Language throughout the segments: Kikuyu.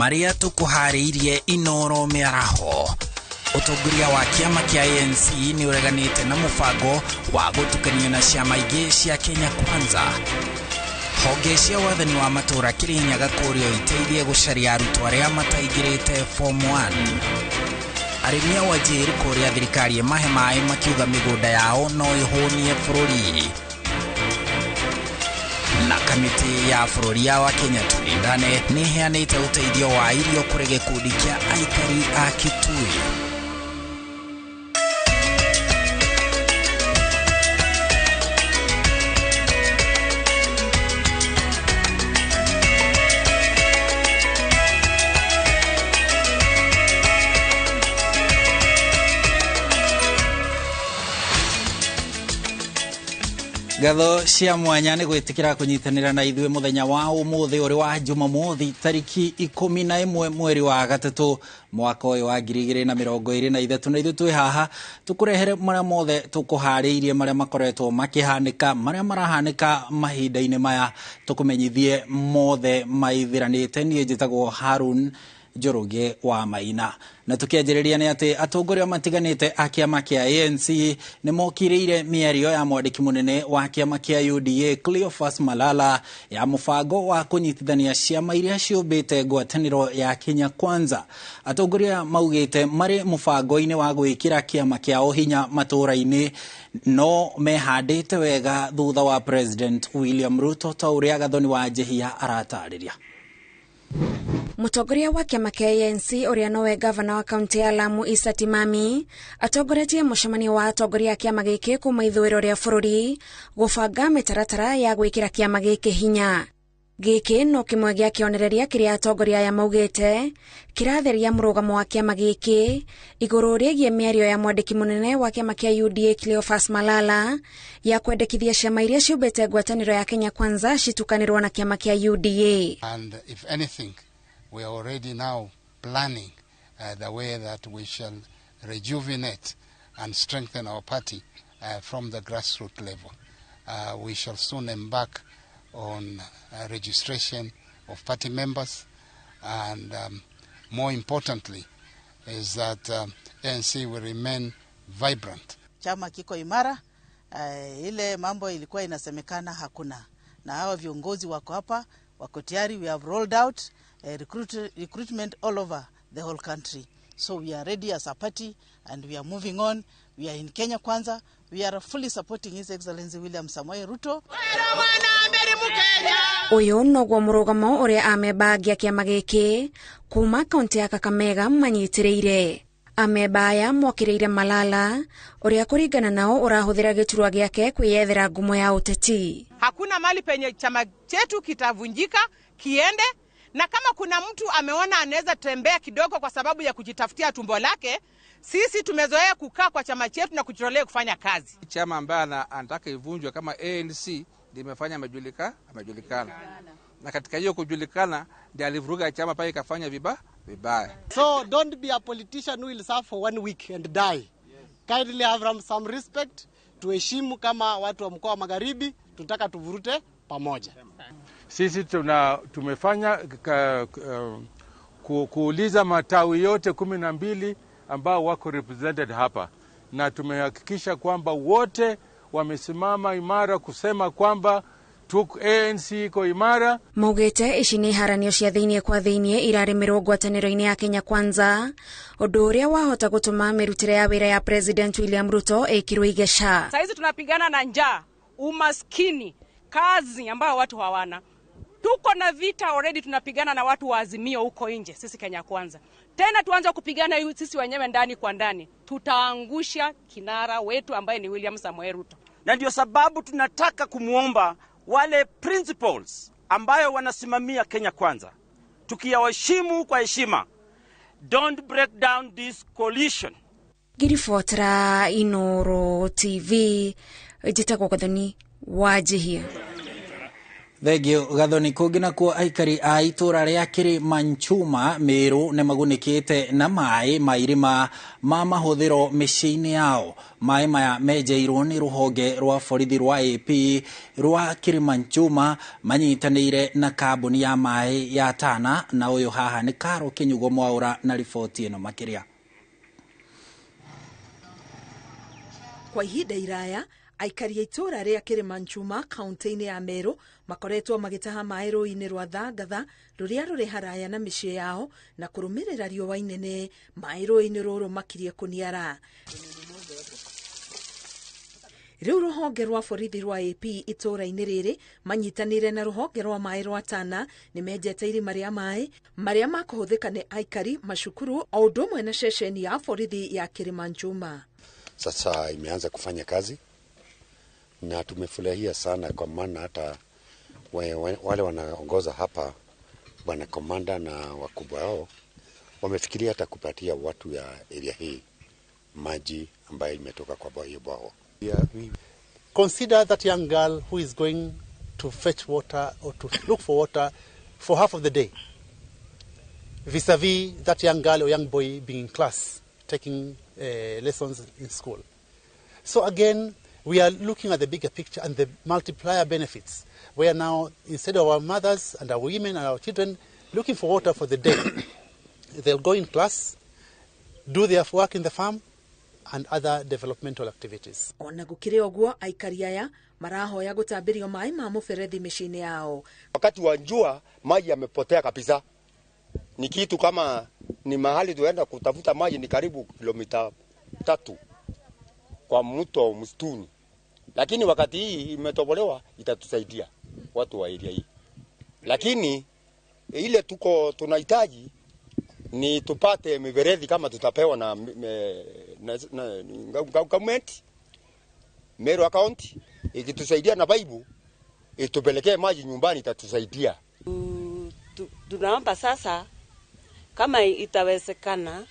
Marĩa tũkũharĩirie Inoro mĩaraho. Ũtongoria wa kĩama kĩa ANC nĩ ũreganĩte na mũbango wa gũtukania na ciama ingĩ cia Kenya Kwanza. Honge cia wathani wa matũũra Kirinyaga kũũrio iteithie gũcaria arutwo arĩa mataingĩrĩte form 1. Arĩmi a Wajir kũũria thirikari ĩmahe maĩ makiuga mĩgũnda yao no ĩhũnie bũrũri. Na kamĩtĩ ya bũrũri ya Wakenya Tulindane nĩ ĩheanĩte ũteithio wa irio kũrĩ gĩkundi kĩa aikari a Kitui. Ngatho cia mwanya nĩ gwĩtĩkĩra kũnyitanĩra na ithuĩ mũthenya wa ũmũthĩ ũrĩ wa Jumamothi tarĩki 11 mweri wa gatatũ mwaka ũyũ wa 2023, na ithuĩ twĩ haha tũkũrehere marĩa mothe tũkũharĩirie, marĩa makoretwo makĩhanĩka, marĩa marahanĩka mahinda-inĩ maya, tũkũmenyithie mothe maithiranĩte. Niĩ njĩtagwo Harun Njoroge wa Maina, na tukianjĩrĩria nĩ atĩ atongoria matiganĩte a kĩama kĩa ANC nĩ mokirĩire mĩario ya mwandĩki mũnene wa kĩama kĩa UDA Cleophas Malala ya mũbango wa kũnyitithania ciama iria ciũmbĩte ngwatanĩro ya Kenya Kwanza. Atongoria maugĩte marĩ mũbango-inĩ wa gwĩkĩra kĩama kĩao hinya matũũra-inĩ no mehandĩte wega thutha wa President William Ruto, ta ũrĩa Gathoni wa Njehia aratarĩria. Mũtongoria wa kĩama kĩa ANC ũrĩa nowe gavana wa kaunti ya Lamu Issa Timami atongoretie mũcemanio wa atongoria a kĩama gĩkĩ kuma ithũĩro rĩa bũrũri gũbanga mĩtaratara ya gwĩkĩra kĩama gĩkĩ hinya. Gĩkĩ no kĩmwe gĩa kĩonereria kĩrĩa atongoria aya maugĩte kĩratheria mũrũgamo wa kĩama gĩkĩ igũrũ rĩgiĩ mĩario ya mwandĩki mũnene wa kĩama kĩa UDA Cleophas Malala ya kwendekithia ciama iria ciũmbĩte ngwatanĩro ya Kenya Kwanza citukanĩrwo na kĩama kĩa UDA. And if anything, we are already now planning the way that we shall rejuvenate and strengthen our party from the grassroots level. We shall soon embark on registration of party members, and more importantly is that ANC will remain vibrant. Chama kiko imara, ile mambo ilikuwa inasemekana hakuna, na hawa viongozi wako hapa, wako tayari. We have rolled out recruitment all over the whole country. So we are ready as a party and we are moving on. We are in Kenya Kwanza. We are fully supporting His Excellency William Samoei Ruto. Ũyũ noguo mũrũgamo ũrĩa amemba angĩ a kĩama gĩkĩ kuma kaunti ya Kakamega manyitĩrĩire. Amemba aya mokĩrĩire Malala ũrĩa kũringana nao ũrahũthĩra gĩturwa gĩake kwĩyethera ngumo ya ũteti. Hakuna mali penye chama chetu kitavunjika kiende, na kama kuna mtu ameona anaweza tembea kidogo kwa sababu ya kujitafutia tumbo lake, sisi tumezoea kukaa kwa chama chetu na kujitolea kufanya kazi. Chama ambaye anataka ivunjwe kama ANC limefanya amejulikana. Na katika hiyo kujulikana ndiye alivuruga chama pale ikafanya vibaya. So don't be a politician who will serve for 1 week and die. Kindly have some respect, tuheshimu kama watu wa mkoa wa Magharibi, tunataka tuvurute pamoja. Sisi tumefanya kuuliza matawi yote 12 ambao wako represented hapa, na tumehakikisha kwamba wote wamesimama imara kusema kwamba ANC iko imara. Maugĩte ici nĩ haranio cia thĩiniĩ kwa thĩiniĩ irarĩmĩrwo ngwatanĩro-inĩ ya Kenya Kwanza, ũndũ ũrĩa wahota gũtũma mĩrutĩre ya wĩra ya President William Ruto ĩkĩrwo igeca. Saizi tunapigana na njaa, umaskini, kazi ambayo watu hawana. Tuko na vita already, tunapigana na watu wa Azimio huko nje, sisi Kenya Kwanza. Tena tuanze kupigana sisi wenyewe ndani kwa ndani. Tutaangusha kinara wetu ambaye ni William Samoei Ruto. Na ndio sababu tunataka kumuomba wale principals ambayo wanasimamia Kenya Kwanza, tukiyaheshimu kwa heshima, don't break down this coalition. Ngiribotera Inoro TV, njĩtagwo Gathoni wa Njihia. Thengio Gathoni. Kũngĩ nakuo aikari a itũra rĩa Kĩrĩmanchuma Meru nĩ magunĩkĩte na maĩ ma irima ma mahũthĩro mĩciĩ-inĩ yao. Maĩ maya menjeirwo nĩ rũhonge rwa borithi rwa AP rwa Kĩrĩmanchuma manyitanĩire na kambuni ya maĩ ya Tana, na ũyũ haha nĩ Karo Kĩnyugo Mwaũra na riboti ĩno makĩria. Kwa ihinda iraya aikari a itũra rĩa Kĩrĩmanchuma kaunti-inĩ ya Meru makoretwo magĩtaha maĩ rũĩ-inĩ rwa Thangatha rũrĩa rũrĩ haraya na mĩciĩ yao, na kũrũmĩrĩra riũa inene maĩ rũĩ-inĩ rũrũ makirie kũniara. Rĩu rũhonge rwa borithi rwa AP itũra-inĩ rĩrĩ manyitanĩire na rũhonge rwa maĩ rwa Tana nĩ menjete irima rĩa maĩ marĩa makũhũthĩka nĩ aikari, macukuru o ũndũ ũmwe na ceceni ya borithi ya Kĩrĩmanchuma. Sasa imeanza kufanya kazi na tumefurahia sana, kwa maana hata wale wanaongoza hapa, bwana komanda na wakubwa wao, wamefikiria hata kupatia watu ya area hii maji ambayo imetoka kwa hiyo bwawa. We consider that young girl who is going to fetch water or to look for water for half of the day vis-a-vis that young girl or young boy being in class taking lessons in school. So again, we are looking at the bigger picture and the multiplier benefits, where now instead of our mothers and our women and our children looking for water for the day, they'll go in class, do their work in the farm and other developmental activities. Ona gũkĩrĩ ũguo, aikari aya marahoya gũtambĩrio maĩ ma mũberethi mĩciĩ-inĩ yao. Wakati wa jua maji yamepotea kabisa. Ni kitu kama ni mahali tuenda kutafuta maji ni karibu kilomita 3 kwa mto msituni. Lakini wakati hii imetobolewa itatusaidia watu wa area hii. Lakini ile tuko tunahitaji ni tupate mifereji kama tutapewa na government Meru County, ikitusaidia na baibu itupelekee maji nyumbani, itatusaidia. Tunaomba sasa kama itawezekana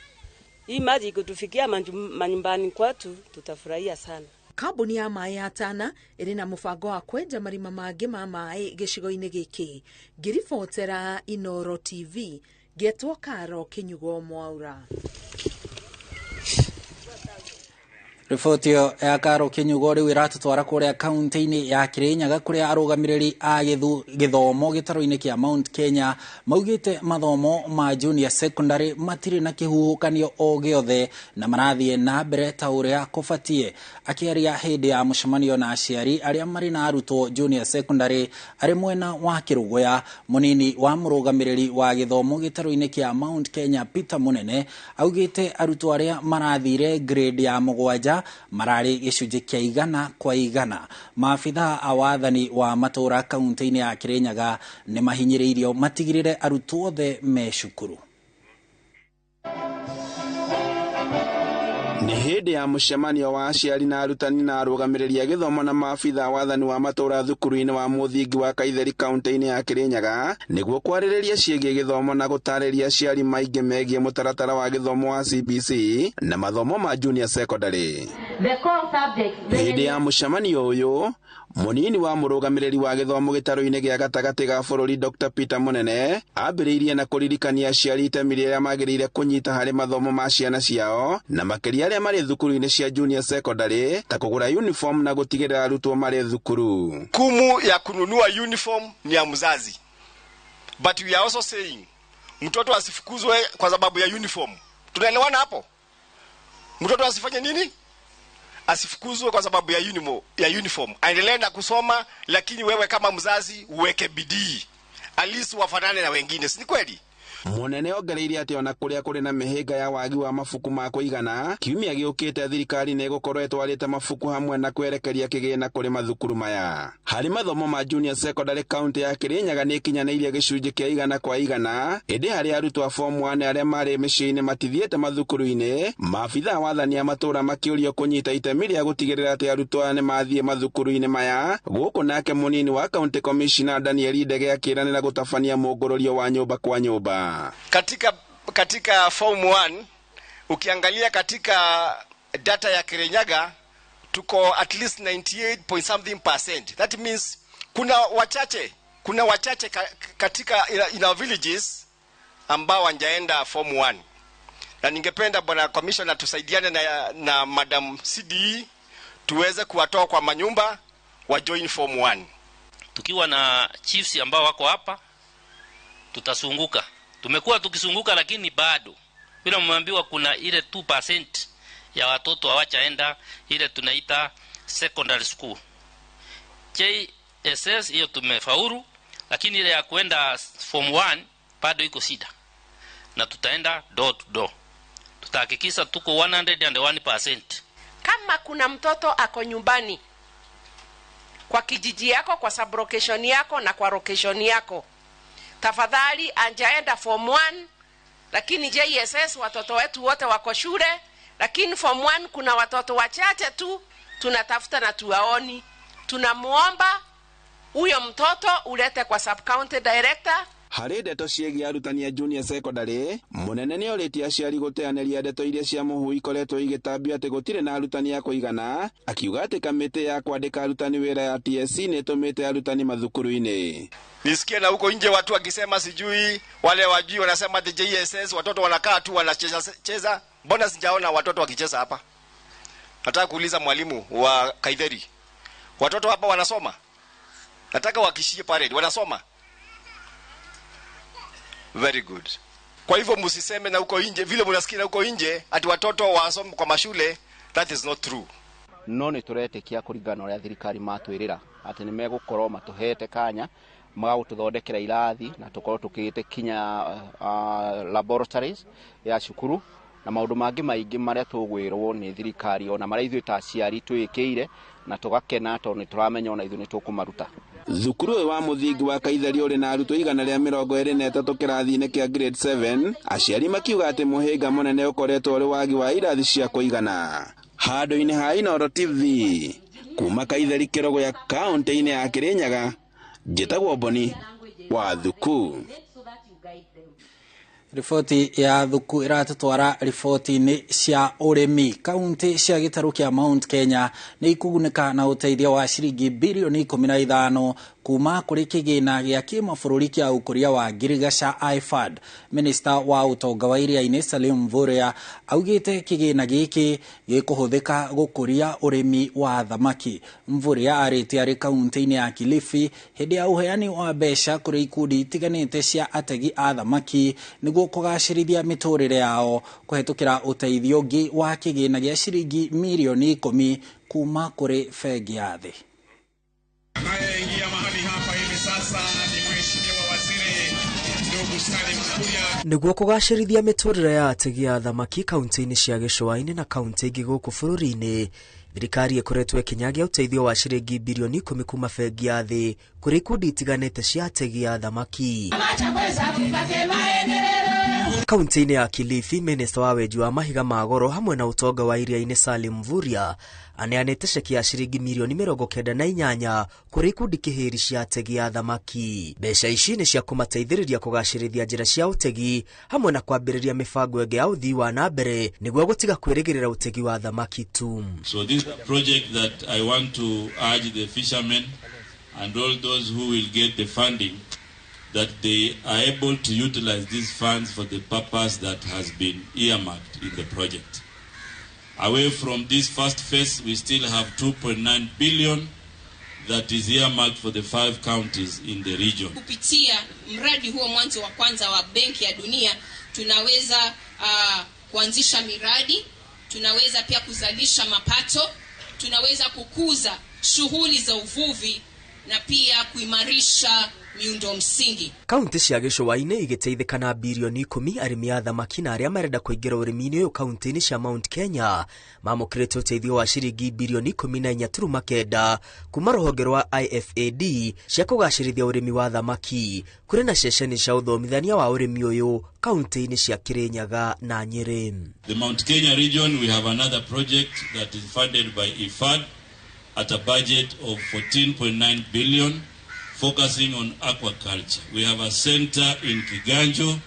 hii maji kutufikia manyumbani kwetu, tutafurahia sana. Kambuni ya maĩ ya Tana ĩrĩ na mũbango wa kwenja marima mangĩ ma maĩ gĩcigo-inĩ gĩkĩ. Ngĩribotera Inoro TV, ngetwo Karo Kĩnyugo Mwaura. Riboti ĩyo ya Karo Kĩnyugo rĩu ĩratũtwara kũrĩa kaunti-inĩ ya Kĩrĩnyaga, kũrĩa arũgamĩrĩri a gĩthomo gĩtarũ-inĩ kĩa Mount Kenya maugĩte mathomo ma junior secondary matirĩ na kĩhuhũkanio o gĩothe na marathiĩ na mbere ta ũrĩa kũbatiĩ. Akĩaria hĩndĩ ya mũcemanio na aciari arĩa marĩ na arutwo junior secondary arĩ mwena wa Kĩrũgũya, mũnini wa mũrũgamĩrĩri wa gĩthomo gĩtarũ-inĩ kĩa Mount Kenya Peter Mũnene augĩte arutwo arĩa marathire grade ya 7 mararĩ gĩcunjĩ kĩa 100 kwa 100. Maabithaa a wathani wa matũra kaunti-inĩ ya Kĩrĩnyaga nĩ mahinyĩrĩirio matigĩrĩre arutwo othe me cukuru. Nĩ hĩndĩ ya mũcemanio wa aciari na arutani na arũgamĩrĩri a gĩthomo na maabithaa wathani wa matũra thukuru-inĩ wa mũthingi wa Kaitheri kaunti-inĩ ya Kĩrĩnyaga nĩguo kwarĩrĩria ciĩgiĩ gĩthomo na gũtarĩria aciari maingĩ megiĩ mũtaratara wa gĩthomo wa CBC na mathomo ma junior secondary. Hĩndĩ ya mũcemanio ũyũ, mũnini wa mũrũgamĩrĩri wa gĩthomo gĩtarũ-inĩ gĩa gatagatĩ ga bũrũri Dr. Peter Mũnene ambĩrĩirie na kũririkania aciari itemi rĩrĩa magĩrĩire kũnyita harĩ mathomo ma ciana ciao na makĩria arĩa marĩ thukuru-inĩ cia junior secondary ta kũgũra uniform na gũtigĩrĩra arutwo marĩ thukuru. Kumu ya kununua uniform ni ya mzazi, but we are also saying mtoto asifukuzwe kwa sababu ya uniform. Tunaelewana hapo? Mtoto asifanye nini? Asifukuzwe kwa sababu ya uniform. Aendelee na kusoma, lakini wewe kama mzazi uweke bidii. At least wafanane na wengine, si kweli? Mũnene ongereire atĩ ona kũrĩa kũrĩ na mĩhĩnga ya wagi wa mabuku ma kũigana, kiumia gĩũkĩte thirikari nĩ ĩgũkorwo ĩtwarĩte mabuku hamwe na kwerekeria kĩgĩna kũrĩ mathukuru maya. Harĩ mathomo ma junior secondary kaunti ya Kĩrĩnyaga nĩ ĩkinyanĩirie gĩcunjĩ kĩa 100 kwa 100, ĩndĩ harĩ arutwo a form 1 arĩa marĩ mĩciĩ-inĩ matithiĩte mathukuru-inĩ, maabithaa wathani a matũra makĩũrio kũnyita itemi rĩa gũtigĩrĩra atĩ arutwo aya nĩ mathiĩ mathukuru-inĩ maya. Gũkũ nake mũnini wa county commissioner Daniel Ndege akĩranĩra gũtabania mũngũrũrio wa nyũmba kwa nyũmba. Katika form 1 ukiangalia katika data ya Kirinyaga tuko at least 98 point something percent. That means kuna wachache Kuna wachache katika in our villages ambao wanjaenda form 1. Na ningependa bwana commissioner tusaidiane na madam CDE tuweze kuwatoa kwa manyumba wa join form 1. Tukiwa na chiefs ambao wako hapa tutasunguka. Tumekuwa tukisunguka lakini bado bila mmeambiwa kuna ile 2% ya watoto hawachaenda ile tunaita secondary school. JSS hiyo tumefaulu, lakini ile ya kwenda form 1 bado iko shida. Na tutaenda door to door. Tutahakikisha tuko 101%. Kama kuna mtoto ako nyumbani kwa kijiji yako, kwa sublocation yako na kwa location yako, tafadhali anjaenda form 1, lakini JSS watoto wetu wote wako shule, lakini form 1 kuna watoto wachache tu tunatafuta na tuwaoni. Tunamuomba huyo mtoto ulete kwa sub county director. Harĩ ndeto ciĩgiĩ arutani a junior secondary, mũnene nĩ orĩtie aciari gũteanĩria ndeto iria cia mũhu ikoretwo igĩtambio atĩ gũtirĩ na arutani a kũigana, akiuga atĩ kamĩtĩ ya kwandĩka arutani wĩra ya TSC nĩ ĩtũmĩte arutani mathukuru-inĩ. Nisikie na huko nje watu wakisema sijui, wale wajui wanasema ati JSS watoto wanakaa tu wanacheza cheza. Mbona sijaona watoto wakicheza hapa? Nataka kuuliza mwalimu wa Kaitheri, watoto hapa wanasoma? Nataka wakishie parade, wanasoma? Very good. Kwa hivyo msiseme na huko nje vile mnasikia na huko nje ati watoto wasome kwa mashule, that is not true. No nĩ tũretĩkia kũringana na ũrĩa thirikari matwĩrĩra atĩ nĩ megũkorwo matũhete kanya magagũtũthondekera irathi na tũkorwo tũkĩte kinya laboratories ya cukuru na maũndũ mangĩ maingĩ marĩa tũgwĩrwo nĩ thirikari ona marĩa ithuĩ ta aciari twĩkĩire na tũgakena tondũ nĩ tũramenya ona ithuĩ nĩ tũkũmaruta. Thukuru ũyũ wa mũthingi wa Kaitheri ũrĩ na arutwo 123 kĩrathi-inĩ kĩa grade 7, aciari makiuga atĩ mũhĩnga mũnene ũkoretwo ũrĩ wagi wa irathi cia kũigana. Handũ-inĩ ha Inooro TV kuma Kaitheri Kĩrũgũya kaũntĩ-inĩ ya Kĩrĩnyaga, njĩtagwo Boni wa Thuku. Riboti ya Thuku iratutwara riboti-inĩ cia ũrĩmi. Kaunti cia gĩtarũ kĩa Mount Kenya nĩ ikugunĩka na ũteithio wa ciringi bilioni 15 kuma kũrĩ kĩgĩna gĩa kĩmabũrũri kĩa ũkũria wa ngirigaca IFAD. Minista wa ũtonga wa iria-inĩ Salim Mvurya augĩte kĩgĩna gĩkĩ gĩkũhũthĩka gũkũria ũrĩmi wa thamaki. Mvurya arĩtie arĩ kaunti-inĩ ya Kilifi hĩndĩ ya ũheani wa mbeca kũrĩ ikundi itiganĩte cia ategi a thamaki nĩguo kũgacĩrithia mĩtũrĩre yao kũhetũkĩra ũteithio ũngĩ wa kĩgĩna gĩa ciringi mirioni 10 kuma kũrĩ bengi ya thĩ. Anayeingia mahali hapa hivi sasa ni Mheshimiwa Waziri ndugu Salim Mvurya. Nĩguo kũgacĩrithia mĩtũrĩre ya ategi a thamaki kaunti-inĩ cia gĩcũa-inĩ na kaunti ingĩ gũkũ bũrũri-inĩ, thirikari ĩkoretwo ĩkĩnyagia ũteithio wa ciringi bilioni 10 kuma bengi ya thĩ kũrĩ ikundi itiganĩte cia ategi a thamaki. Kaunti-inĩ ya Kilifi, minista wa wenji wa mahiga ma goro hamwe na ũtonga wa iria-inĩ Salim Mvurya aneanĩte ceki ya ciringi milioni 98 kũrĩ ikundi kĩhĩri cia ategi a thamaki. Mbeca ici nĩ cia kũmateithĩrĩria kũgacĩrithia njĩra cia ũtegi hamwe na kwambĩrĩria mĩbango ĩngĩ ya ũthii wa na mbere nĩguo gũtiga kwĩrĩgĩrĩra ũtegi wa thamaki tu. So this project that I want to urge the fishermen and all those who will get the funding that they are able to utilize these funds for the purpose that has been earmarked in the project. Away from this first phase, we still have 2.9 billion that is earmarked for the 5 counties in the region. Kupitia mradi huo mwanzo wa kwanza wa Benki ya Dunia, tunaweza kuanzisha miradi, tunaweza pia kuzalisha mapato, tunaweza kukuza shughuli za uvuvi na pia kuimarisha miundo msingi. Kaunti cia gĩcũa-inĩ igĩteithĩka na bilioni 10 arĩmi a thamaki na arĩa marenda kũingĩra ũrĩmi-inĩ ũyũ kaunti-inĩ cia Mount Kenya mamũkĩrĩte ũteithio wa ciringi bilioni 14.9 kuma rũhonge rwa IFAD cia kũgacĩrithia ũrĩmi wa thamaki. Kũrĩ na ceceni cia ũthomithania wa ũrĩmi ũyũ kaunti-inĩ cia Kirinyaga na Nyeri. The Mount Kenya region, we have another project that is funded by IFAD at a budget of 14.9 billion, focusing on aquaculture. We have a center in Kiganjo,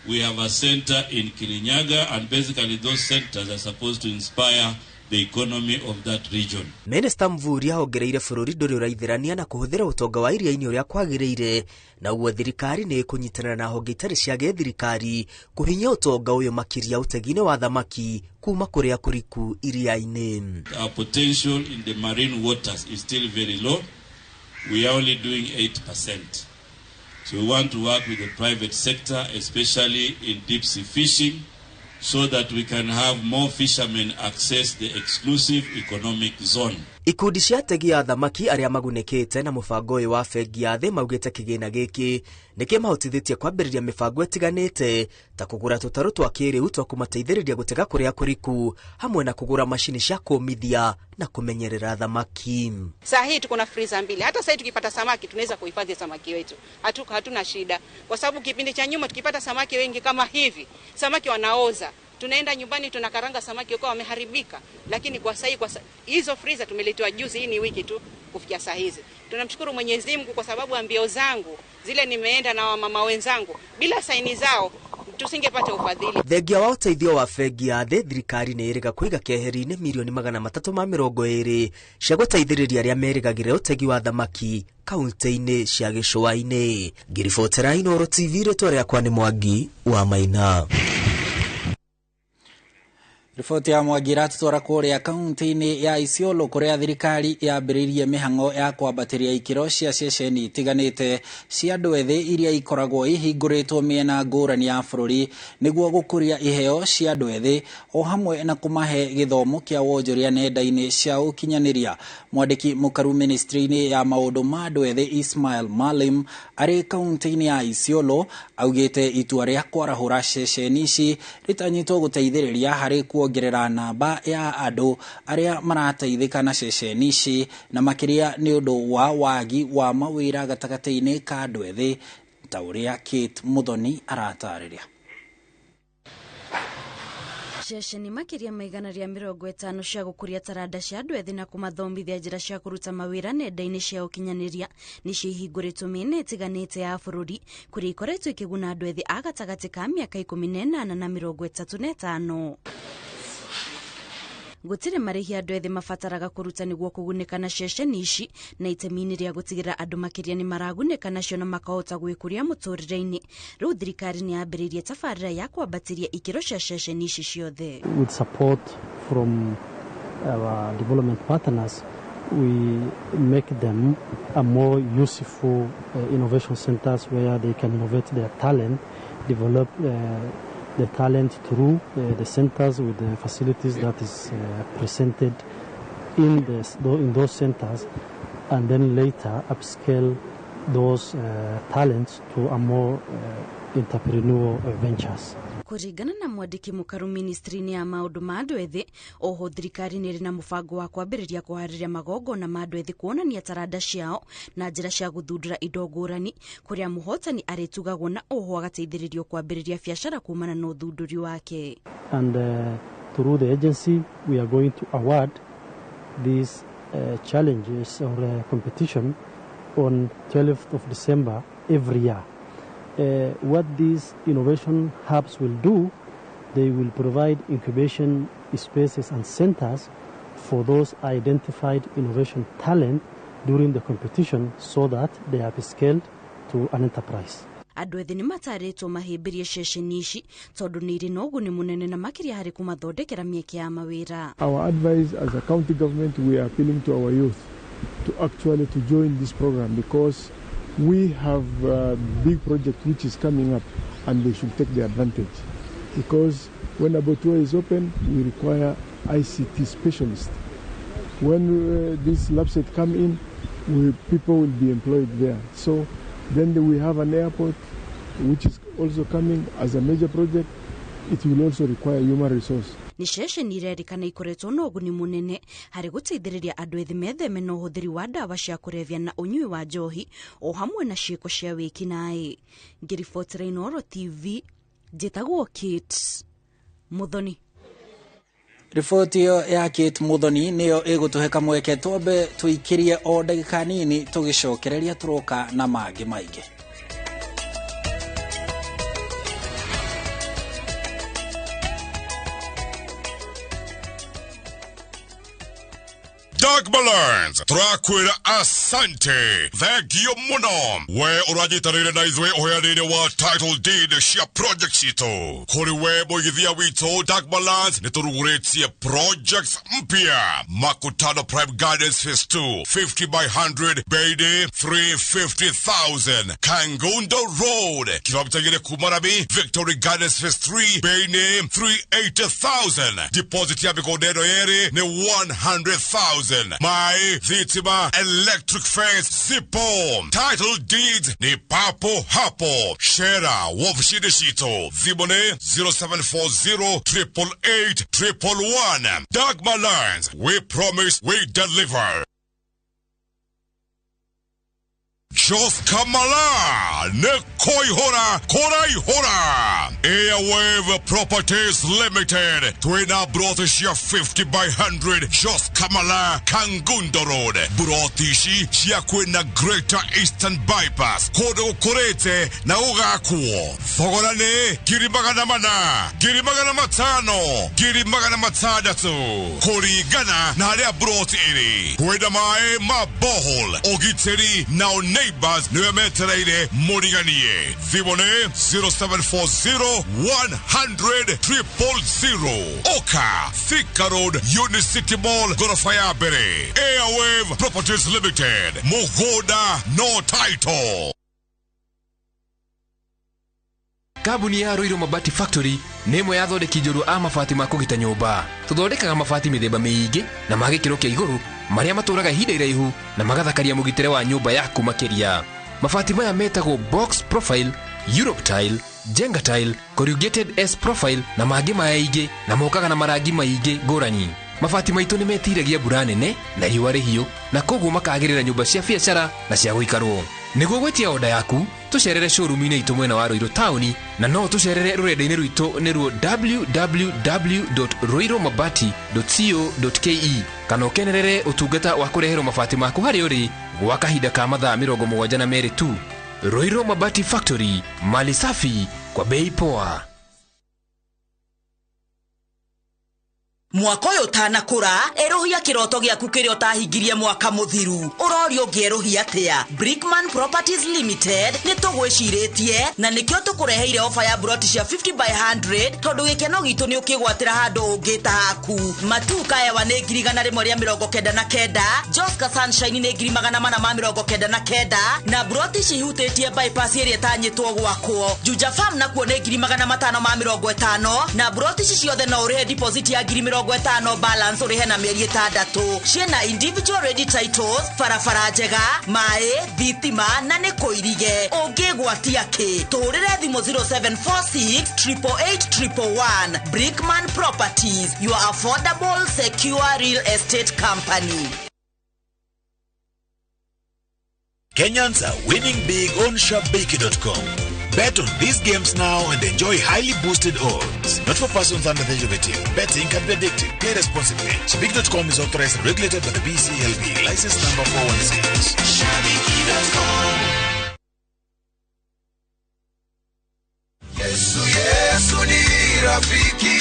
we have a center in Kirinyaga, and basically those centers are supposed to inspire the economy of that region. Minister Mvurya ongereire bũrũri ndũrĩ ũraithĩrania na kũhũthĩra ũtonga wa iria-inĩ ũrĩa kwagĩrĩire, na ũguo thirikari nĩ ĩkũnyitanĩra na honge itarĩ cia gĩthirikari kũhinyia ũtonga ũyũ makĩria ũtegi-inĩ wa thamaki kuma kũrĩa kũriku iria-inĩ. Our potential in the marine waters is still very low. We are only doing 8%. So we want to work with the private sector, especially in deep sea fishing, so that we can have more fishermen access the exclusive economic zone. Ikundi cia ategi a thamaki arĩa magunĩkĩte na mũbango ũyũ wa bengi ya thĩ maugĩte kĩgĩna gĩkĩ nĩkĩmahotithĩtie kwambĩrĩria mĩbango ĩtiganĩte ta kũgũra tũtarũ twa kĩrĩu twa kũmateithĩrĩria gũtega kũrĩa kũriku hamwe na kũgũra macini cia kũmithia na kũmenyerera thamaki. Saa hii tuko na freezer mbili. Hata sasa tukipata samaki tunaweza kuhifadhi samaki wetu. Hatuna shida. Kwa sababu kipindi cha nyuma tukipata samaki wengi kama hivi, samaki wanaoza. Tunaenda nyumbani tunakaranga samaki wao wameharibika. Lakini kwa sasa kwa hizo freezer tumeletewa juzi, hii ni wiki tu kufikia saa hizi. Tunamshukuru Mwenyezi Mungu kwa sababu ambio zangu zile nimeenda na wamama wenzangu bila saini zao tusingepata ufadhili. Thengia wa ũteithio wa bengi ya thĩ, thirikari nĩ ĩrĩga kũiga keheri-inĩ mirioni 320 cia gũteithĩrĩria arĩa merĩgagĩrĩra ũtegi wa thamaki kaunti-inĩ cia gĩcũa-inĩ. Ngĩribotera Inooro TV, rĩtwa rĩakwa nĩ Mwangi wa Maina. Riboti ya Mwangi iratũtwara kũrĩa kaunti-inĩ ya Isiolo kũrĩa thirikari yambĩrĩirie mĩhang'o ya kwambatĩria ikĩro cia ceceni itiganĩte cia andũ ethĩ iria ikoragwo ihingũrĩtwo mĩena ngũrani ya bũrũri nĩguo gũkũria iheo cia andũ ethĩ o hamwe na kũmahe gĩthomo kĩa wonjoria nenda-inĩ cia ũkinyanĩria. Mwandĩki mũkaru ministry-inĩ ya maũndũ ma andũ ethĩ Ismail Malim arĩ kaunti-inĩ ya Isiolo augĩte itua rĩa kwarahũra ceceni ici rĩtanyĩtwo gũteithĩrĩria harĩ kuongerera namba ya andũ arĩa marateithĩka na ceceni ici na makĩria nĩ ũndũ wa wagi wa mawĩra gatagatĩ-inĩ ka andũ ethĩ ta ũrĩa Kate Muthoni aratarĩria. Ceceni makĩria ma 150 cia gũkũria taranda cia andũ ethĩ na kũmathomithia njĩra cia kũruta mawĩra nenda-inĩ cia ũkinyanĩria nĩcio ihingũrĩtwo mĩena ĩtiganĩte ya bũrũri kũrĩa ikoretwo ikĩguna andũ ethĩ a gatagatĩ ka mĩaka 18 na 35. Gũtirĩ marĩhi andũ ethĩ mabataraga kũruta nĩguo kũgunĩka na ceceni ici na itemi-inĩ rĩa gũtigĩrĩra andũ makĩria nĩ maragunĩka nacio na makahota gwĩkũria mũtũrĩre-inĩ. Rĩu thirikari nĩ yambĩrĩirie tabarĩra ya kwambatĩria ikĩro cia ceceni ici ciothe. With support from our development partners, we make them a more useful innovation centers where they can innovate their talent, develop the talent through the centers with the facilities that is presented in those centers, and then later upscale those talents to a more entrepreneurial ventures. Kũringana na mwandĩki mũkaru ministry-inĩ ya maũndũ ma andũ ethĩ, oho thirikari nĩ ĩrĩ na mũbango wa kwambĩrĩria kũharĩria magongona ma andũ ethĩ kuonania taranda ciao na njĩra cia gũthundũra indo ngũrani kũrĩa mũhotani arĩtugagwo na oho agateithĩrĩrio kwambĩrĩria biacara kumana na ũthundũri wake. And through the agency we are going to award these challenges or competition on 12th of December every year. What these innovation hubs will do, they will provide incubation spaces and centers for those identified innovation talent during the competition so that they are scaled to an enterprise. Andũ ethĩ nĩ matarĩtwo mahĩmbĩrie ceceni ici tondũ nĩ irĩ na ũguni mũnene na makĩria harĩ kũmathondekera mĩeke ya mawĩra. Our advice as a county government, we are appealing to our youth to actually to join this program because we have a big project which is coming up and they should take the advantage because when Abattoir is open, we require ICT specialists. When this LAPSSET come in, people will be employed there. So then we have an airport which is also coming as a major project. It will also require human resource. Nĩ ceceni irerĩkana ikoretwo na ũguni mũnene harĩ gũteithĩrĩria andũ ethĩ metheme na ũhũthĩri wa ndawa cia kũrebia na ũnyui wa njohi o hamwe na ciĩko cia wĩkinaĩ. Ngĩribotera Inooro TV, njĩtagwo Kate Muthoni. Riboti ĩyo ya Kate Muthoni nĩyo ĩgũtũhe kamweke twambe tũikĩrie o ndagĩka nini tũgĩcokereria tũroka na mangĩ maingĩ. Dagmalands tũrakwĩra asante, thengio mũno we ũranyitanĩire na ithuĩ ũheani-inĩ wa title deed cia project citũ. Kũrĩ we mũigithia witũ, Dagmalands nĩ tũrugũrĩtie projects mpya. Makutano Prime Gardens Phase 2 50 by 100, bei ni 350,000. Kangundo Road, kilomita 2 kuma Rami, Victory Gardens Phase 3, bei ni 380,000. Deposit ya mĩgũnda ĩno yerĩ nĩ 100,000. Mai, thitima, electric fence zipo, title deeds ni papo hapo. Shera wofisini citũ, thimũ nĩ 0740 888 111. Dagma Lands, we promise, we deliver. Jos Kamala ne koihora koraihora. Airwave Properties Limited twina broti cia 50 by 100 Jos Kamala Kangundo Road, broti ici cia kwĩna Greater Eastern Bypass kũndũ gũkũrĩte na gũgakwo. Thogora nĩ 400,000, 500,000, 600,000 kũringana na harĩa broti ĩrĩ. Kwĩna maĩ ma borehole, ũgitĩri na neighbors niwe metereire mũriganie. Thimũ nĩ 0740 100 000. Oka Thika Road, Unicity Mall, gorofa ya mbere. Airwave Properties Limited, mũgũnda no title. Kambuni ya Ruiru Mabati Factory nĩ ĩmwe ya athondeki njorua a mabati ma kũgita nyũmba. Tũthondekaga mabati mĩthemba mĩingĩ na ma gĩkĩro kĩa igũrũ marĩa matũraga ihinda iraihu na magathakaria mũgitĩre wa nyũmba yaku makĩria. Mabati maya metagwo box profile, Europe tile, Jenga tile, corrugated S profile na mangĩ maingĩ, na mokaga na marangi maingĩ ngũrani. Mabati maitũ nĩ metiragia mbura nene na riũa rĩhiũ, na koguo makagĩrĩra nyũmba cia biacara na cia gũikarwo. Nĩguo gwĩtia oda yaku, tũcerere showroom-inĩ itũ mwena wa Ruiru taũni, na no tũcerere rũrenda-inĩ rwitũ nĩruo www.ruirumabati.co.ke, kana ũkenerere ũtungata wa kũreherwo mabati maku harĩa ũrĩ gwa kahinda ka mathaa 72 tu. Ruiru Mabati Factory, mali safi kwa bei poa. Mwaka ũyũ ũtanakũra, erũhia kĩroto gĩaku kĩrĩa ũtahingirie mwaka mũthiru. Ũrorio ũngĩerũhia atĩa? Brickman Properties Limited nĩ tũgwĩcirĩtie na nĩkĩo tũkũreheire ofa ya broti cia 50 by 100, tondũ gĩkeno gitũ nĩ ũkĩgwatĩra handũ ũngĩta haku. Matuka Ewa nĩ 199,000, Joska Sunshine nĩ 499,000, na broti ici ihutĩtie bypass ĩrĩa ĩtanyĩtwo gwakwo. Juja Farm nakuo nĩ 550,000, na broti ici ciothe no ũrĩhe deposit ya 50,000, balance ũrĩhe na mĩeri 6. Ciĩna individual ready titles, barabara njega, maĩ, thitima na nĩ kũirige. Ũngĩgwatia kĩ? Tũhũrĩre thimũ 0746 888 111. Brickman Properties, your affordable, secure real estate company. Kenyans are winning big on Shabiki.com. Bet on these games now and enjoy highly boosted odds. Not for persons under the age of 18. Betting can be addictive. Play responsibly. Shabiki.com is authorized and regulated by the BCLB. License number 416. Shabiki.com. Yesu, Yesu ni rafiki,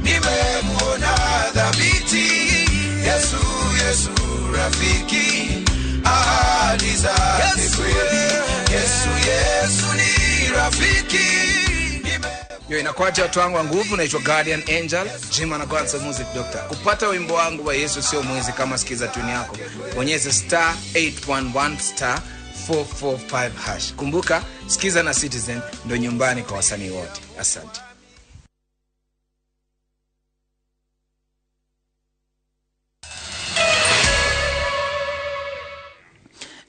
nimemuona dhabiti. Yesu, Yesu rafiki, ahadi zake kweli. Yesu, Yesu ni rafiki. Yo, inakuacha watu wangu wa nguvu. Naitwa Guardian Angel, Jim na God's Music Doctor. Kupata wimbo wangu wa Yesu sio mwizi kama sikiza tune yako, bonyeza star 811 star 445 hash. Kumbuka, sikiza na Citizen ndo nyumbani kwa wasanii wote. Asante.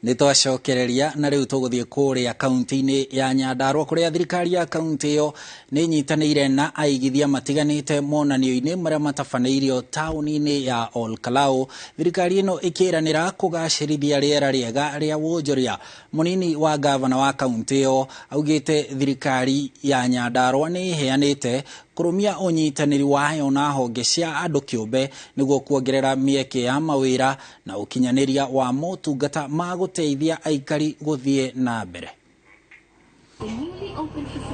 Nĩ twacokereria na rĩu tũgũthiĩ kũrĩa kaunti-inĩ ya Nyandarua, kũrĩa thirikari ya kaunti ĩyo nĩ ĩnyitanĩire na aigithia matiganĩte monanio-inĩ marĩa matabanĩirio taũni-inĩ ya Olkalau. Thirikari ĩno ĩkĩranĩra kũgacĩrithia rĩera rĩega rĩa wonjoria. Mũnini wa gavana wa kaunti ĩyo augĩte thirikari ya Nyandarua nĩ ĩheanĩte kũrũmia ũnyitanĩri wayo na honge cia andũ kĩũmbe nĩguo kuongerera mĩeke ya mawĩra na ũkinyanĩria wa motungata ma gũteithia aikari gũthiĩ na mbere.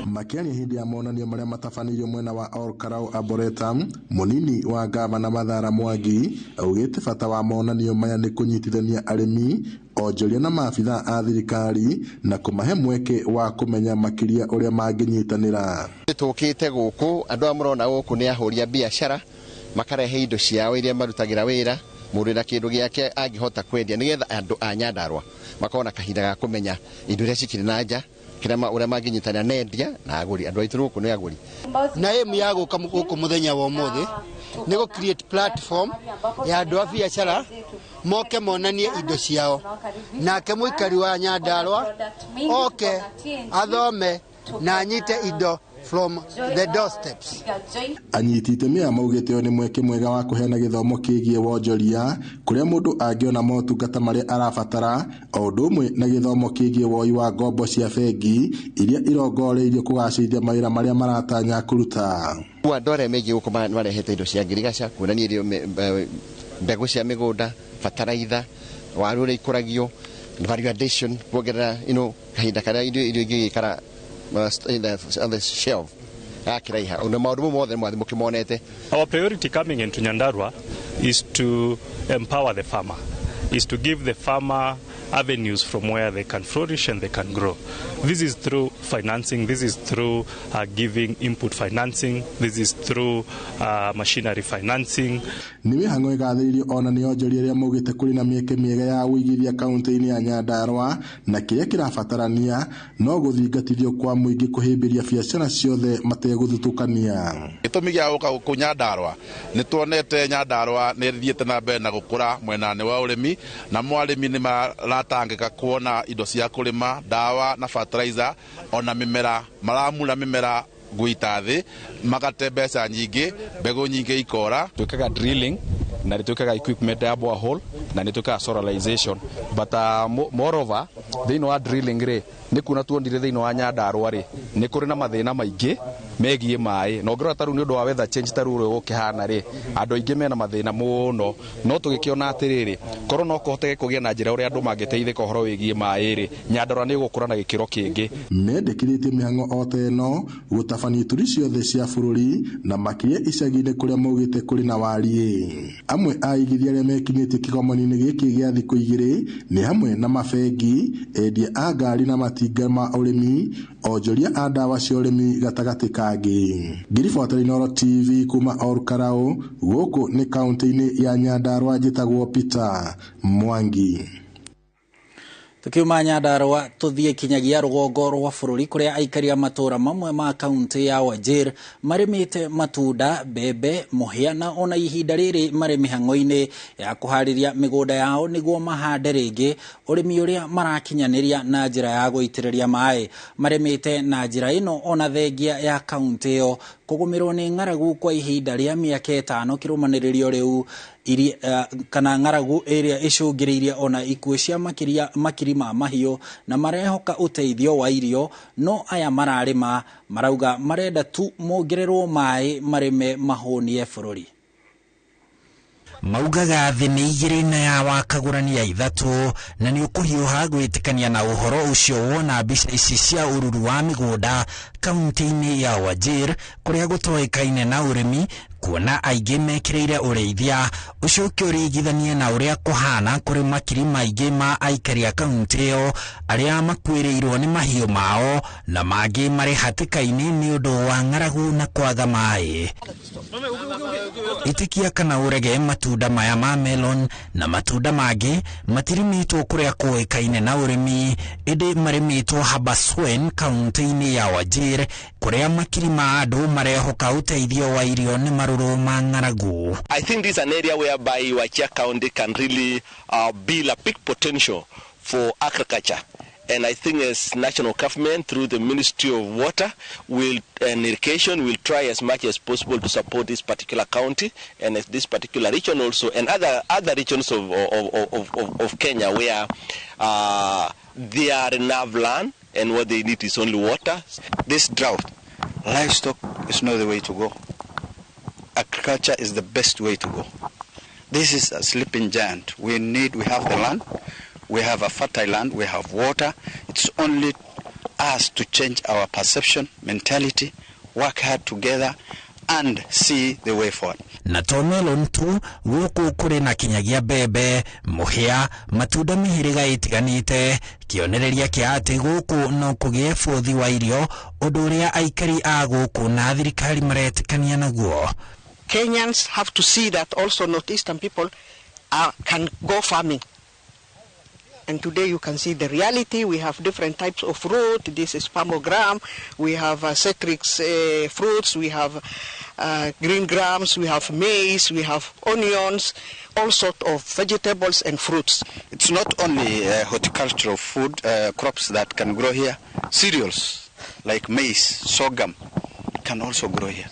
Makĩaria hĩndĩ ya monanio marĩa matabanĩirio mwena wa Ol Kalou Arboretum, mũnini wa ngavana Mathara Mwangi augĩte bata wa monanio maya nĩ kũnyitithania arĩmi, onjoria na maabithaa a thirikari na kũmahe mweke wa kũmenya makĩria ũrĩa mangĩnyitanĩra. Tũkĩte gũkũ andũ aya mũrona gũkũ nĩ ahũri a biacara makarehe indo ciao iria marutagĩra wĩra mũndũ na kĩndũ gĩake angĩhota kwendia nĩgetha andũ a Nyandarua makorwo na kahinda ga kũmenya indo iria cikĩrĩ na nja kĩrĩa ũrĩa mangĩnyitanĩra na endia na agũri. Andũ aitũ gũkũ nĩ agũri. Na aim ya gũka gũkũ mũthenya wa ũmũthĩ nĩ gũ create platform ya andũ a biacara moke monanie indo ciao, nake mũikari wa Nyandarua oke athome na anyite indo from the doorsteps. Anyiti itemi aya maugĩte ũyũ nĩ mweke mwega wa kũheana gĩthomo kĩgiĩ wonjoria kũrĩa mũndũ angĩona motungata marĩa arabatara o ũndũ ũmwe na gĩthomo kĩgiĩ woi wa ngombo cia bengi iria irongoreirio kũgacĩrithia mawĩra marĩa maratanya kũruta. Andũ arĩa megiĩ gũkũ marehete indo cia ngirigaca kuonania irio, mbegũ cia mĩgũnda, bataraitha, waru ũrĩa ikũragio, value addition, kuongerera kahinda karĩa irio ingĩgĩikara on the shelf gakĩraiha na maũndũ mau mothe mwathi mũkĩmonete. Our priority coming into Nyandarua is to empower the farmer, is to give the farmer avenues from where they can flourish and they can grow. This is through financing, this is through giving input financing, this is through machinery financing. Nĩ mĩhang'o ĩgathĩrĩirio ona nĩ onjoria arĩa maugĩte kũrĩ na mĩeke mĩega ya ũigithia kaunti-inĩ ya Nyandarua na kĩrĩa kĩrabatarania no gũthingatithio kwa mũingĩ kũhĩmbĩria biacara ciothe mategũthutũkania. Gĩtũmi gĩa gũka gũkũ Nyandarua nĩ tuonete Nyandarua nĩ ĩthiĩte na mbere na gũkũra mwena-inĩ wa ũrĩmi, na mwarĩmi nĩ maratangĩka kuona indo cia kũrĩma, ndawa na fertilizer, ona mĩmera maramura mĩmera gwita thĩ magate mbeca nyingĩ, mbegũ nyingĩ ikora. Twĩkaga drilling na nĩtwĩkaga equipment ya borehole na nĩtwĩkaga solarization, but moreover thĩinĩ wa drilling rĩ nĩ kuona tuonire thĩinĩ wa Nyandarua rĩ nĩ kũrĩ na mathĩna maingĩ megiĩ maĩ, na ũngĩrora ta rĩu nĩ ũndũ wa weather change ta rĩu ũrĩa gũkĩhana rĩ andũ aingĩ mena mathĩna mũno, no tũgĩkĩona atĩrĩrĩ korwo no kũhoteke kũgĩa na njĩra ũrĩa andũ mangĩteithĩka ũhoro wĩgiĩ maĩ rĩ Nyandarua nĩ ĩgũkũra na gĩkĩro kĩngĩ. Mendekithĩtie mĩhang'o o ta ĩno gũtabania ituri ciothe cia bũrũri na makĩria icagi-inĩ kũrĩa maugĩte kũrĩ na wariĩ. Amwe a aigithia arĩa mekinyĩtie kĩgomano-inĩ gĩkĩ gĩa thikũ igĩrĩ nĩ hamwe na mabengi, endia a ngari na matinga ma ũrĩmi, onjoria a ndawa cia ũrĩmi gatagatĩ kangĩ. Ngiribota Inooro TV kuma Ol Kalou gũkũ nĩ kaunti-inĩ ya Nyandarua, njĩtagwo Peter Mwangi. Tukiuma Nyandarua tuthie kinyagia rũgongo rwa bũrũri kũrĩa aikari a matũra mamwe ma kaunti ya Wajir marĩmĩte matunda, mbembe, mũhĩa na ona ihinda rĩrĩ marĩ mĩhang'o-inĩ ya kũharĩria mĩgũnda yao nĩguo mahande rĩngĩ ũrĩmi ũrĩa marakinyanĩria na njĩra ya gũitĩrĩria maĩ. Marĩmĩte na njĩra ĩno ona thengia ya kaunti ĩyo kũgũmĩrwo nĩ ng'aragu kwa ihinda rĩa mĩaka 5 kĩrũmanĩrĩrio rĩu kana ng'aragu ĩrĩa ĩcũngĩrĩirie ona ikuũ cia makiri ma mahiũ na marehoka ũteithio wa irio, no aya mararĩma marauga marenda tu mongererwo maĩ marĩme mahũnie bũrũri. Maugaga thĩ nĩ igĩrĩ na ya wakagũrania 3 na nĩ ũkũhiũha gwĩtĩkania na ũhoro ũcio wona mbica ici cia ũruru wa mĩgũnda kaunti-inĩ ya Wajir kũrĩa gũtoĩkaine na ũrĩmi, kuona aingĩ mekĩrĩire ũrĩithia ũcoke ũringithanie na ũrĩa kũhana kũrĩ makiri maingĩ ma aikari a kaunti ĩyo arĩa makuĩrĩirwo nĩ mahiũ mao na mangĩ marĩ hatĩka-inĩ nĩ ũndũ wa ng'aragu na kwaga maĩ. Ĩtĩkia kana ũrege, matunda maya ma melon na matunda mangĩ matirimĩtwo kũrĩa kũĩkaine na ũrĩmi, ĩndĩ marĩmĩtwo Habaswein kaunti-inĩ ya Wajir kũrĩa makiri ma andũ marehoka ũteithio wa irio nĩ marũrũ ma ng'aragu. I think this is an area whereby Wajir County can really build a big potential for agriculture. And I think as national government through the Ministry of Water and Irrigation will try as much as possible to support this particular county and this particular region also, and other regions of Kenya where there are enough land and what they need is only water. This drought, livestock is not the way to go. Agriculture is the best way to go. This is a sleeping giant. We have the land. We have a fertile land, we have water. It's only us to change our perception, mentality, work hard together and see the way forward. Na to melon tu, gũkũ kũrĩ na kinyagia mbembe, mũhĩa, matunda mĩhĩrĩga ĩtiganĩte, kĩonereria kĩa atĩ gũkũ no kũgĩe bũthi wa irio, ũndũ ũrĩa aikari a gũkũ na thirikari maretĩkania naguo. Kenyans have to see that also northeastern people can go farming. And today you can see the reality. We have different types of fruit. This is pomegranate. We have citrus fruits. We have green grams. We have maize. We have onions, all sorts of vegetables and fruits. It's not only horticultural food crops that can grow here. Cereals like maize, sorghum can also grow here.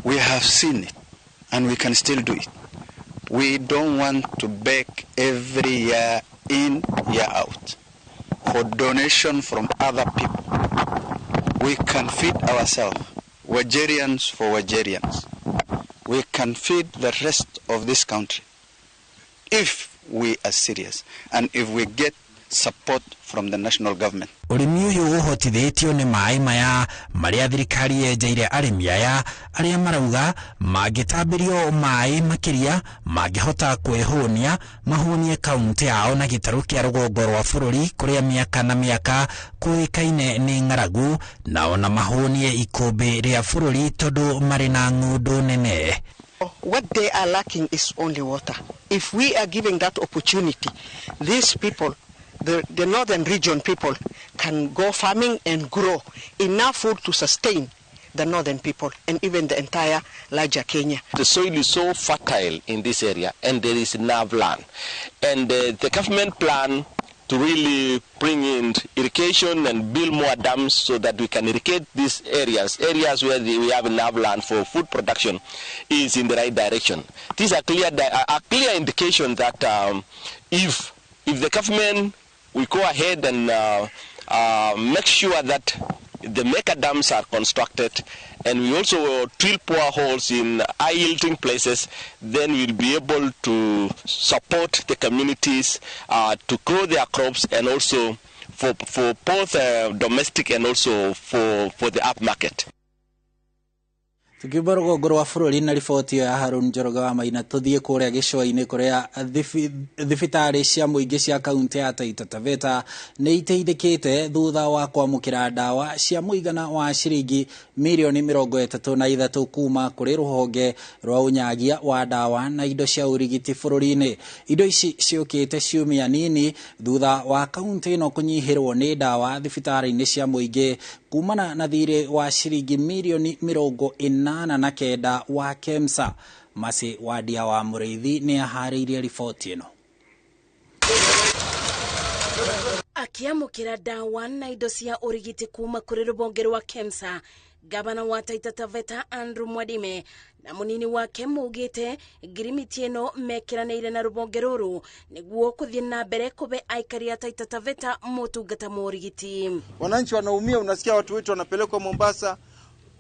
We have seen it and we can still do it. We don't want to beg every year in, year out for donation from other people. We can feed ourselves, Wajirians for Wajirians. We can feed the rest of this country if we are serious and if we get support from the national government. Ũrĩmi ũyũ ũhotithĩtio nĩ maĩ maya marĩa thirikari yenjeire arĩmi aya arĩa marauga mangĩtambĩrio maĩ makĩria mangĩhota kwĩhũnia mahũnie kaunti yao na gĩtarũ kĩa rũgongo rwa bũrũri kũrĩa mĩaka na mĩaka kũĩkaine nĩ ng'aragu na ona mahũnie ikũmbĩ rĩa bũrũri tondũ marĩ na ng'ũndũ nene. What they are lacking is only water. If we are giving that opportunity, these people, the northern region people, can go farming and grow enough food to sustain the northern people and even the entire larger Kenya. The soil is so fertile in this area and there is enough land. And the government plan to really bring in irrigation and build more dams so that we can irrigate these areas where we have enough land for food production, is in the right direction. These are clear indication that if the government will go ahead and make sure that the mega dams are constructed and we also drill boreholes in high-yielding places, then we'll be able to support the communities to grow their crops and also for both domestic and also for the up market. Tukiuba rũgongo rwa bũrũri na riboti ya Harun Njoroge wa Maina tũthiĩ kũrĩa gĩcũa-inĩ kũrĩa thibitarĩ cia mũingĩ cia kaunti ya Taita Taveta nĩ iteithĩkĩte thutha wa kwamũkĩra ndawa cia mũigana wa ciringi mirioni 33 kuma kũrĩ rũhonge rwa ũnyagia wa ndawa na indo cia ũrigiti bũrũri-inĩ. Indo ici ciũkĩte ciumia nini thutha wa kaunti ĩno kũnyihĩrwo nĩ ndawa thibitarĩ-inĩ cia mũingĩ kumana na thirĩ wa ciringi mirioni 89 wa KEMSA. Masi Wadia wa Mũrĩithi nĩ aharĩirie riboti ĩno. Akiamũkĩra ndawa na indo cia ũrigiti kuma kũrĩ rũhonge rwa KEMSA, Gavana wa Taita Taveta Andrew Mwadime na munini wake maugĩte ngirimiti ĩno mekĩranĩire na rũhonge rũrũ nĩguo kũthiĩ na mbere kũbe aikari a Taita Taveta motungata ma ũrigiti. Wananchi wanaumia, unasikia watu wetu wanapelekwa Mombasa,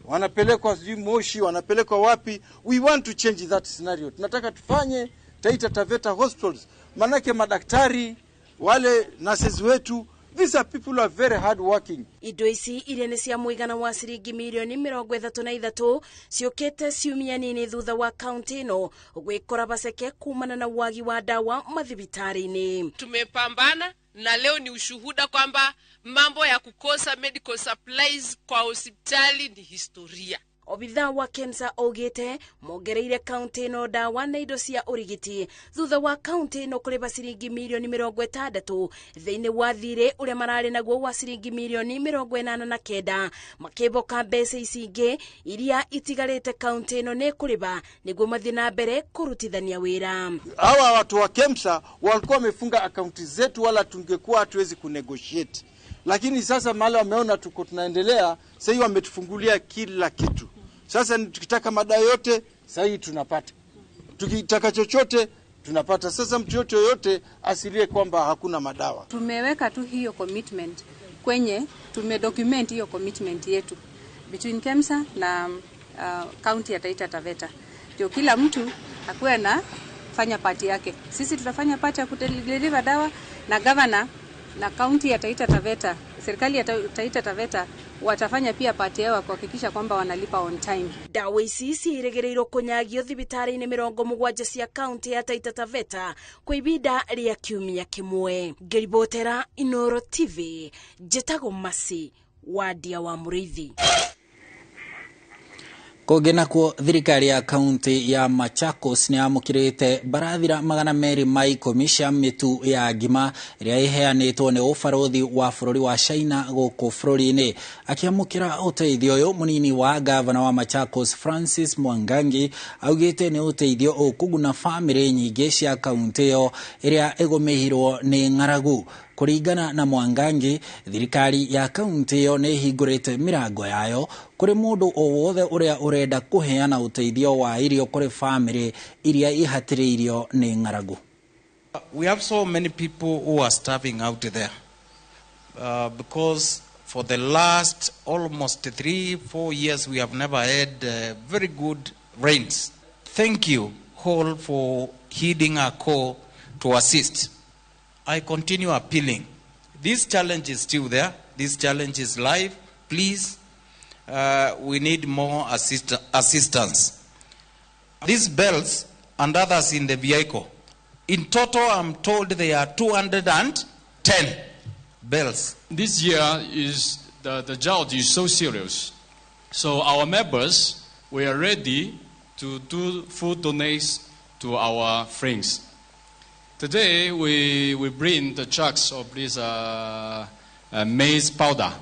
wanapelekwa sijui Moshi, wanapelekwa wapi. We want to change that scenario. Tunataka tufanye Taita Taveta hospitals, manake madaktari wale nurses wetu, these are people who are very hard working. Indo ici iria nĩ cia mũigana wa ciringi mirioni 33 ciũkĩte ciumia nini thutha wa kaunti ĩno gwĩkora baceke kumana na wagi wa ndawa mathibitarĩ-inĩ. Tumepambana na leo ni ushuhuda kwamba mambo ya kukosa medical supplies kwa hospitali ni historia. Obitha wa KEMSA augĩte mongereire kaunti ĩno ndawa na indo cia ũrigiti thutha wa kaunti ĩno kũrĩba ciringi mirioni 60 thĩinĩ wa thirĩ ũrĩa mararĩ naguo wa ciringi mirioni 89 makĩmboka mbeca ici ingĩ iria itigarĩte kaunti ĩno nĩ kũrĩba nĩguo mathiĩ na mbere kũrutithania wĩra. Hawa watu wa KEMSA walikuwa wamefunga akaunti zetu, wala tungekuwa hatuwezi kunegotiate, lakini sasa mahali wameona tuko tunaendelea, sasa wametufungulia kila kitu. Sasa tukitaka madawa yote sasa tunapata, tukitaka chochote tunapata. Sasa mtu yote yote asilie kwamba hakuna madawa. Tumeweka tu hiyo commitment kwenye, tumedocument hiyo commitment yetu between KEMSA na county ya Taita Taveta, ndio kila mtu akuwe na fanya part yake. Sisi tutafanya part ya kudeliver dawa na governor na county ya Taita Taveta Serikali ya Taita Taveta watafanya pia part yao kuhakikisha kwamba wanalipa on time. Ndawa ici ciĩrĩgĩrĩirwo kũnyagio thibitarĩ-inĩ 70 cia kaunti ya Taita Taveta kwa ibinda rĩa kiumia kĩmwe. Ngĩribotera Inoro TV, njĩtagwo Masi Wadia wa Mũrĩithi. Kũngĩ nakuo thirikari ya kaunti ya Machakos nĩ yamũkĩrĩte mbarathira 210 cia mĩtu ya ngima ĩrĩa ĩheanĩtwo nĩ ũbarũthi wa bũrũri wa China gũkũ bũrũri-inĩ. Akĩamũkĩra ũteithio ũyũ, mũnini wa gavana wa Machakos Francis Mwangangi augĩte nĩ ũteithio ũkũguna bamĩrĩ nyingĩ cia kaunti ĩyo ĩrĩa ĩgũmĩirwo nĩ ng'aragu. Kũringana na Mwangangi, thirikari ya kaunti ĩyo nĩ ĩhingũrĩte mĩrango yayo kũrĩ mũndũ o wothe ũrĩa ũrenda kũheana ũteithio wa irio kũrĩ bamĩrĩ iria ihatĩrĩirio nĩ ng'aragu. We have so many people who are starving out there because for the last almost 3-4 years we have never had very good rains. Thank you all for heeding our call to assist. I continue appealing. This challenge is still there. This challenge is live. Please, we need more assistance. These bells and others in the vehicle. In total, I'm told there are 210 bells. This year is the drought is so serious. So our members, we are ready to do food donations to our friends. Today, we bring the trucks of this maize powder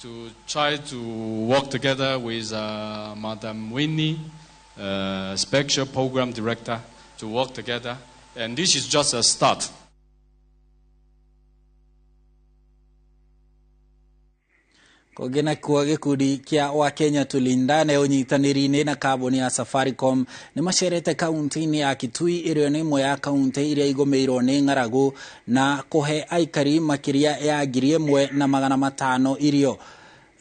to try to work together with Madam Winnie, Special Program Director, to work together. And this is just a start. Kũngĩ nakuo gĩkundi kĩa Wakenya Tulindane ũnyitanĩri-inĩ na kambuni ya Safaricom nĩ macerete kaunti-inĩ ya Kitui ĩrĩa nĩ ĩmwe ya kaunti iria igũmĩirwo nĩ ng'aragu na kũhe aikari makĩria ya 1,500 irio.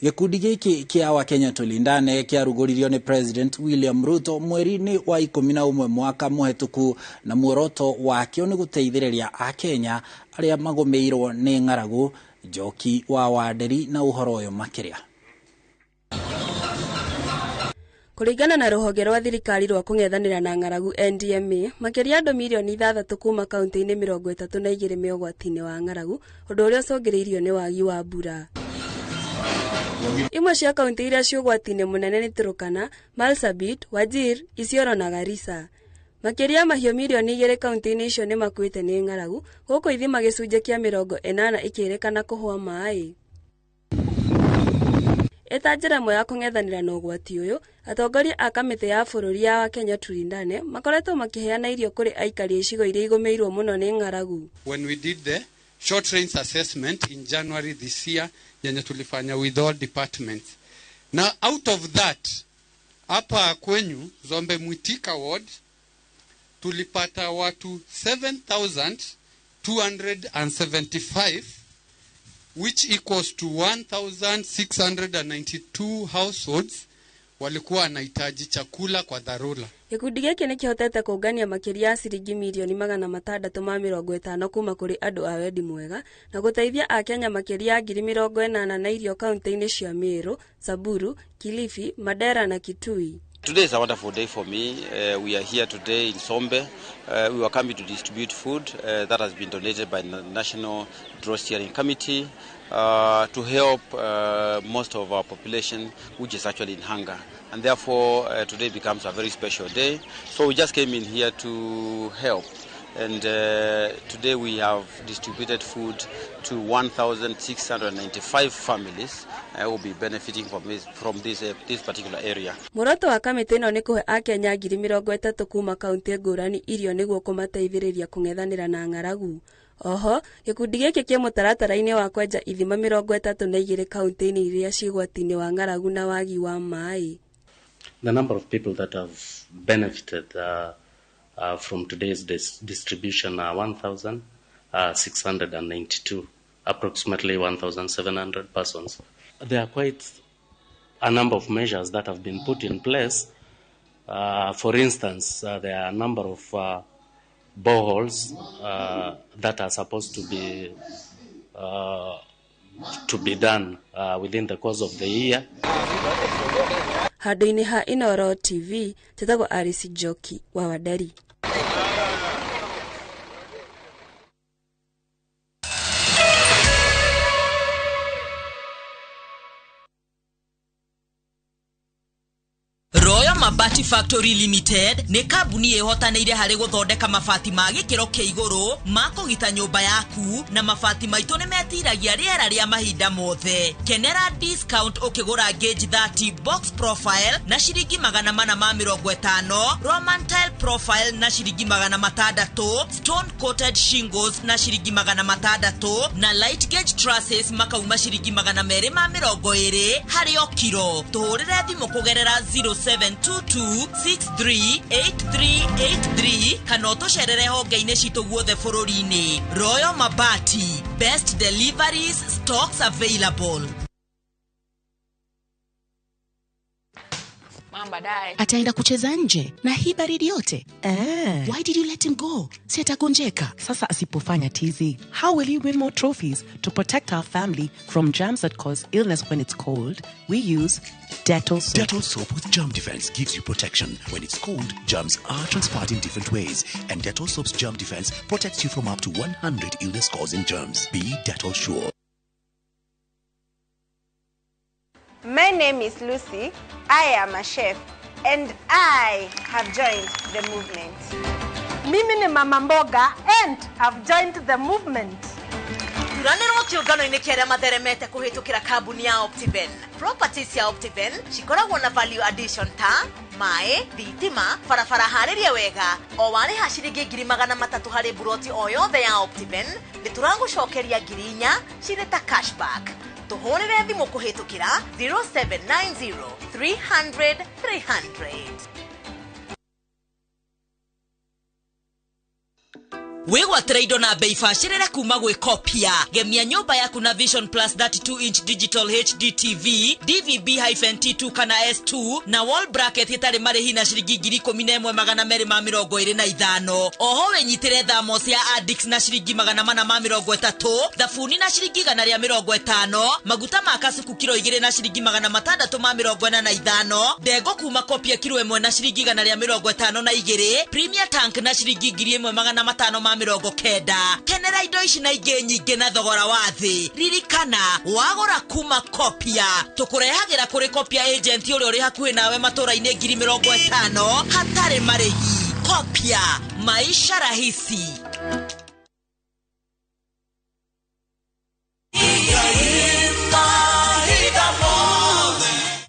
Gĩkundi gĩkĩ kĩa Wakenya Tulindane kĩarugũririo nĩ President William Ruto mweri-inĩ wa 11 mwaka mũhetũku na muoroto wakĩo nĩ gũteithĩrĩria Akenya arĩa magũmĩirwo nĩ ng'aragu. Njoki wa Wanderi na ũhoro ũyũ makĩria. Kũringana na rũhonge rwa thirikari rwa kũng'ethanĩra na ng'aragu NDMA, makĩria andũ mirioni 6 kuma kaunti-inĩ 32 me ũgwati-inĩ wa ng'aragu, ũndũ ũrĩa ũcũngĩrĩirio nĩ wagi wa mbura. Imwe cia kaunti iria ciĩ ũgwati-inĩ mũnene nĩ Turkana, Marsabit, Wajir, Isiolo na Garissa. Makĩria mahiũ mirioni 2 kaunti-inĩ icio nĩ makuĩte nĩ ng'aragu, gũkũ ithima gĩcunjĩ kĩa 80 ikĩrĩkana kũhũa maĩ. Ĩta njĩra ĩmwe ya kũng'ethanĩra na ũgwati ũyũ, atongoria a kamĩtĩ ya bũrũri ya Wakenya Tulindane makoretwo makĩheana irio kũrĩ aikari a icigo iria igũmĩirwo mũno nĩ ng'aragu. When we did the short range assessment in January this year, yenye tulifanya with all departments. Now out of that, hapa kwenyu Zombe Mwitika ward tulipata watu 7,275, which equals to 1,692 households walikuwa wanahitaji chakula kwa dharura. Gĩkundi gĩkĩ nĩkĩhotete kũngania makĩria ya ciringi mirioni 650 kuma kũrĩ andũ a wendi mwega na gũteithia Akenya makĩria ya 80,000 na irio kaunti-inĩ cia Meru, Samburu, Kilifi, Mandera na Kitui. Today is a wonderful day for me. We are here today in Sombe. We were coming to distribute food that has been donated by the National Drought Steering Committee to help most of our population, which is actually in hunger. And therefore, today becomes a very special day. So we just came in here to help. And today we have distributed food to 1,695 families who will be benefiting from this particular area. Muoroto wa kamĩtĩ ĩno nĩ kũhe Akenya 30,000 kuma kaunti ngũrani irio nĩguo kũmateithĩrĩria kũng'ethanĩra na ng'aragu. Oho, gĩkundi gĩkĩ kĩ mũtaratara-inĩ wa kwenja ithima 32 kaunti-inĩ iria ciĩ ũgwati-inĩ wa ng'aragu na wagi wa maĩ. The number of people that have benefited from today's distribution are 1,692, approximately 1,700 persons. There are quite a number of measures that have been put in place. For instance, there are a number of boreholes that are supposed to be to be done within the course of the year. Handũ-inĩ ha Inooro TV, njĩtagwo Alice Njoki wa Wanderi. Royal Mabati Factory Limited nĩ kambuni ĩhotanĩire harĩ gũthondeka mabati ma gĩkĩro kĩa igũrũ ma kũgita nyũmba yaku, na mabati maitũ nĩ metiragia rĩera rĩa mahinda mothe. Kenera discount ũkĩgũra gauge 30 box profile na ciringi 450, Roman tile profile na ciringi 600, stone coated shingles na ciringi 600, na light gauge trusses makauma ciringi 220 harĩ o kiro. Tũhũrĩre thimũ kũgerera 0722638383 kana ũtũcerere honge-inĩ citũ guothe bũrũri-inĩ. Royal Mabati, best deliveries, stocks available. Ataenda kucheza nje na hii baridi yote. Why did you let him go? Si atagonjeka. Sasa asipofanya tizi, how will he win more trophies? To protect our family from germs that cause illness when it's cold, we use Dettol soap. Dettol soap with germ defense gives you protection. When it's cold, germs are transferred in different ways, and Dettol soap's germ defense protects you from up to 100 illness-causing germs. Be Dettol sure. My name is Lucy. I am a chef and I have joined the movement. Mimi ni mama mboga and I've joined the movement. Turanĩrwo kĩũngano-inĩ kĩa arĩa matheremete kũhĩtũkĩra kambuni ya Optiven. Properties ya Optiven cikoragwo na value addition ta maĩ, thitima, barabara harĩrie wega. O warĩha ciringi 300,000 harĩ buroti o yothe ya Optiven, nĩ tũragũcokeria 4,000 cirĩ ta cashback. Tũhũrĩre thimũ kũhĩtũkĩra 0790 300 300. Wĩgwatĩre indo na bei bacĩrĩre kuma gwĩ Kopia. Gemia nyũmba yaku na Vision Plus 32 inch digital HD TV, DVB-T2 kana S2 na wall bracket ĩtarĩ marĩhi na ciringi 11,225. Oho wĩnyitĩre thamos ya Addix na ciringi 430, thabuni na ciringi 150, maguta ma kasuku kiro 2 na ciringi 645, ndengũ kuma Kopia kiro 1 na ciringi 152, Premier Tank na ciringi 1,590. Kenera indo ici na ingĩ nyingĩ na thogora wa thĩ. Ririkana wagũra kuma Kopia tũkũrehagĩra kũrĩ Kopia agent ũrĩa ũrĩ hakuhĩ nawe matũra-inĩ 50,000 hatarĩ marĩhi. Kopia, maisha rahisi.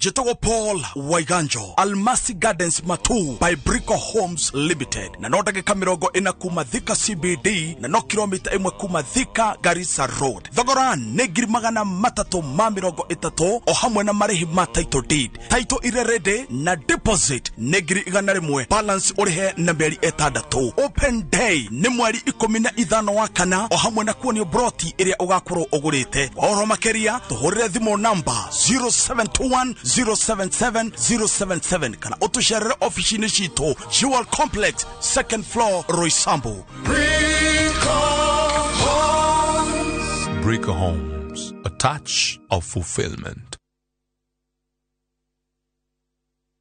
Jitagwo Paul Waiganjo, Almasi Gardens Matu by Brico Homes Limited, na no ndagĩka 40 kuma Thika CBD na no kilomita 1 kuma Thika Garissa Road. Thogora nĩ 330,000 o hamwe na marĩhi ma title deed, title ire ready na deposit nĩ 100,000, balance ũrĩhe na mĩeri 6. Open day nĩ mweri 15 wa kana o hamwe na kuonio broti ĩrĩa ũgakorwo ũgũrĩte. Ũhoro makĩria tũhũrĩre thimũ namba 0721 077 077 kana ũtũcerere ofici-inĩ citũ Jewel Complex, second floor, Roysambu. Brico Homes, a touch of fulfillment.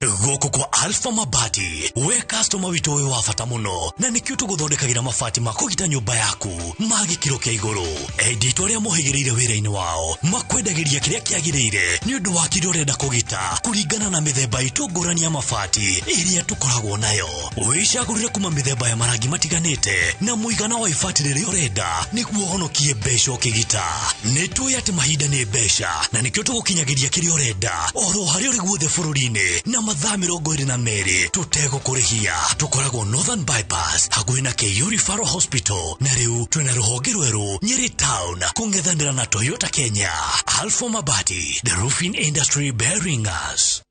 Gũkũ kwa Alpha Mabati, we customer witũ ũyũ wa bata mũno, na nĩkĩo tũgũthondekagĩra mabati ma kũgita nyũmba yaku ma gĩkĩro kĩa igũrũ. Endi itũ arĩa mohĩgĩrĩire wĩra-inĩ wao makwendagĩria kĩrĩa kĩagĩrĩire nĩ ũndũ wa kĩrĩa ũrenda kũgita kũringana na mĩthemba itũ ngũrani ya mabati ĩrĩa tũkoragwo nayo. Wĩcagũrĩre kuma mĩthemba ya marangi matiganĩte na mũigana wa ibati rĩrĩa ũrenda nĩguo ũhonokie mbeca ũkĩgita. Nĩ tũĩ atĩ mahinda nĩ mbeca na nĩkĩo tũgũkinyagĩria kĩrĩa ũrenda oro harĩa ũrĩ guothe bũrũri-inĩ na mathaa 22 tũtegũkũrĩhia. Tũkoragwo Northern Bypass hakuhĩ na KU Referral Hospital, na rĩu twĩna rũhonge rwerũ Nyeri Town kũng'ethanĩra na Toyota Kenya. Alpha Mabati, the roofing industry bearing us.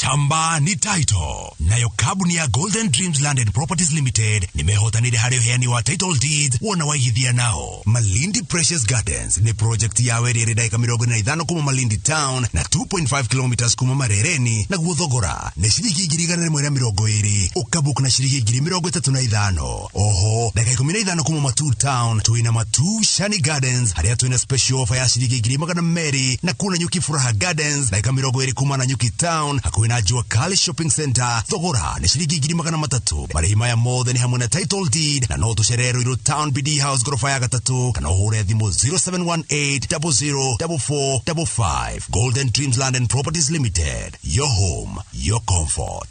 Shamba ni title. Nayo kambuni ya Golden Dreams Land and Properties Limited nĩmehotanĩire harĩ ũheani wa title deeds wona waigithia nao. Malindi Precious Gardens nĩ project ya werĩ ĩrĩ ndagĩka 45 kuma Malindi Town na 2.5 kilometers kuma Marereni, naguo thogora nĩ ciringi 120,000 ũkabook na ciringi 35,000. Oho ndagĩka 15 kuma Matuu Town twĩna Matuu Shani Gardens harĩa twĩna special offer ya ciringi 200,000, na kuna Nyuki Furaha Gardens ndagĩka 20 kuma na Nyuki Town hakuhĩ na Jua Kali Shopping Center, thogora nĩ ciringi 300,000. Marĩhi maya mothe nĩ hamwe na title deed, na no tũcerere Ruiru Town BD House gorofa ya gatatũ kana ũhũre thimũ 0718 00 4455. Golden Dreams Land and Properties Limited, your home, your comfort.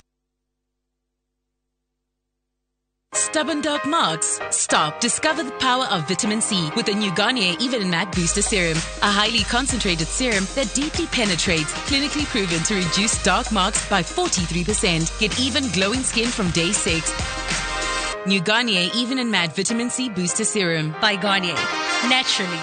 Stubborn dark marks? Stop. Discover the power of vitamin C with the new Garnier Even and Matte Booster Serum. A highly concentrated serum that deeply penetrates, clinically proven to reduce dark marks by 43%. Get even glowing skin from day 6. New Garnier Even and Matte Vitamin C Booster Serum. By Garnier. Naturally.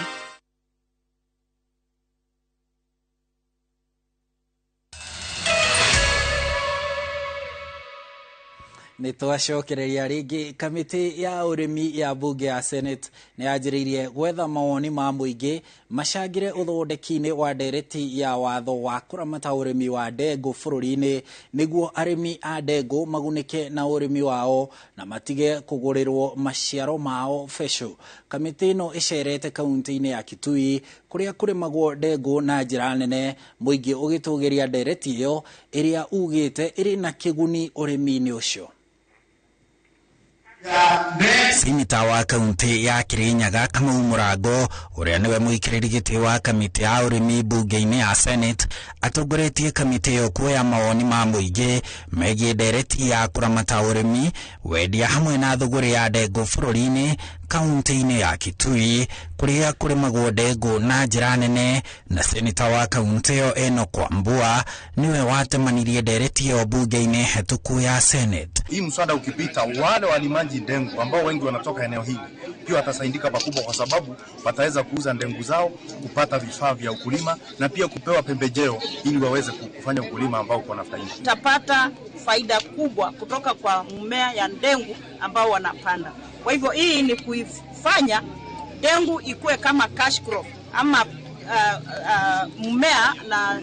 Nĩ twacokereria rĩngĩ. Kamĩtĩ ya ũrĩmi ya mbunge ya Senate nĩ yanjĩrĩirie gwetha mawoni ma mũingĩ macangĩre ũthondeki-inĩ wa ndereti ya watho wa kũramata ũrĩmi wa ndengũ bũrũri-inĩ, nĩguo arĩmi a ndengũ magunĩke na ũrĩmi wao na matige kũgũrĩrwo maciaro mao becũ. Kamĩtĩ ĩno ĩcerete kaunti-inĩ ya Kitui kũrĩa kũrĩmagwo ndengũ na njĩra nene, mũingĩ ũgĩtũgĩria ndereti ĩyo ĩrĩa ugĩte ĩrĩ na kĩguni ũrĩmi-inĩ ũcio. Seneta wa kaunti ya Kirinyaga Kamau Mũrango, ũrĩa nĩwe mũikarĩri gĩtĩ wa kamĩtĩ ya ũrĩmi mbunge-inĩ ya Senate, atongoretie kamĩtĩ ĩyo kuoya mawoni ma mũingĩ megiĩ ndereti ya kũramata ũrĩmi, wendia hamwe na thũgũrĩ ya ndengũ bũrũri-inĩ kaunti-inĩ ya Kitui kũrĩa kũrĩmagwo ndengũ na njĩra nene, na seneta wa kaunti ĩyo Enoch Wambua nĩwe watemanirie ndereti ĩyo mbunge-inĩ hetũku ya Senate. Hii mswada ukipita, wale walimaji ndengu ambao wengi wanatoka eneo hili pia watasaidika pakubwa, kwa sababu wataweza kuuza ndengu zao, kupata vifaa vya ukulima na pia kupewa pembejeo ili waweze kufanya ukulima ambao uko na faida. Tutapata faida kubwa kutoka kwa mmea ya ndengu ambao wanapanda. Kwa hivyo hii ni kuifanya ndengu ikue kama cash crop ama mmea na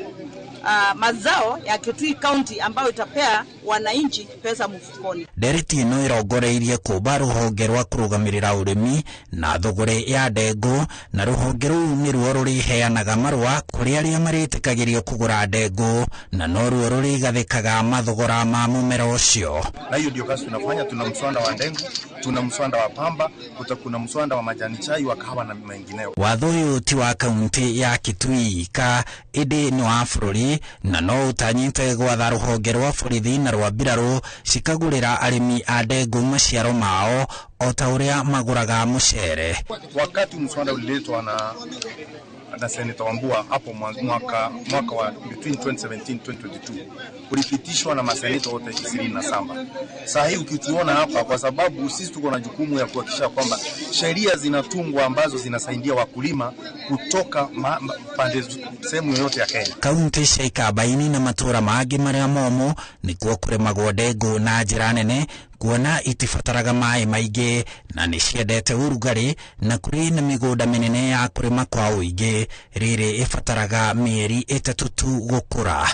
mazao ya Kitui County ambayo itapea wananchi pesa mfukoni. Ndereti ĩno ĩrongoreirie kũmba rũhonge rwa kũrũgamĩrĩra ũrĩmi na thũgũrĩ ya ndengũ, na rũhonge rũu nĩruo rũrĩheanaga marũa kũrĩ arĩa marĩtĩkagĩrio kũgũra ndengũ, na noruo rũrĩgathĩkaga mathogora ma mũmera ũcio. Na hiyo ndio kazi tunafanya. Tuna mswanda wa ndengu, tuna mswanda wa pamba, kuna mswanda wa majani chai, wa kahawa na mengineo. Watho ũyũ ti wa kaunti ya Kitui ka ĩndĩ nĩ wa bũrũri, na no ũtanyĩte gwatha rũhonge rwa borithi na rwa mbirarũ cikagũrĩra arĩmi a ndengũ maciaro mao o ta ũrĩa magũraga mũcere. Wakati mswada uliletwa na Seneta Wambua hapo mwaka wa between 2017 2022 ulipitishwa na maseneta wote 27. Sasa hii ukituona hapa, kwa sababu sisi tuko na jukumu ya kuhakikisha kwamba sheria zinatungwa ambazo zinasaidia wakulima kutoka pande sehemu yoyote ya Kenya. Kaunti cia Ikabaini na matũra mangĩ marĩa momũ nĩkuo kũrĩmagwo ndengũ na njĩra nene, kuona itibataraga maĩ maingĩ na nĩciendete ũrugarĩ, na kũrĩ na mĩgũnda mĩnene ya kũrĩma kwa ũingĩ. Rĩrĩ ĩbataraga mĩeri 3 tu gũkũra.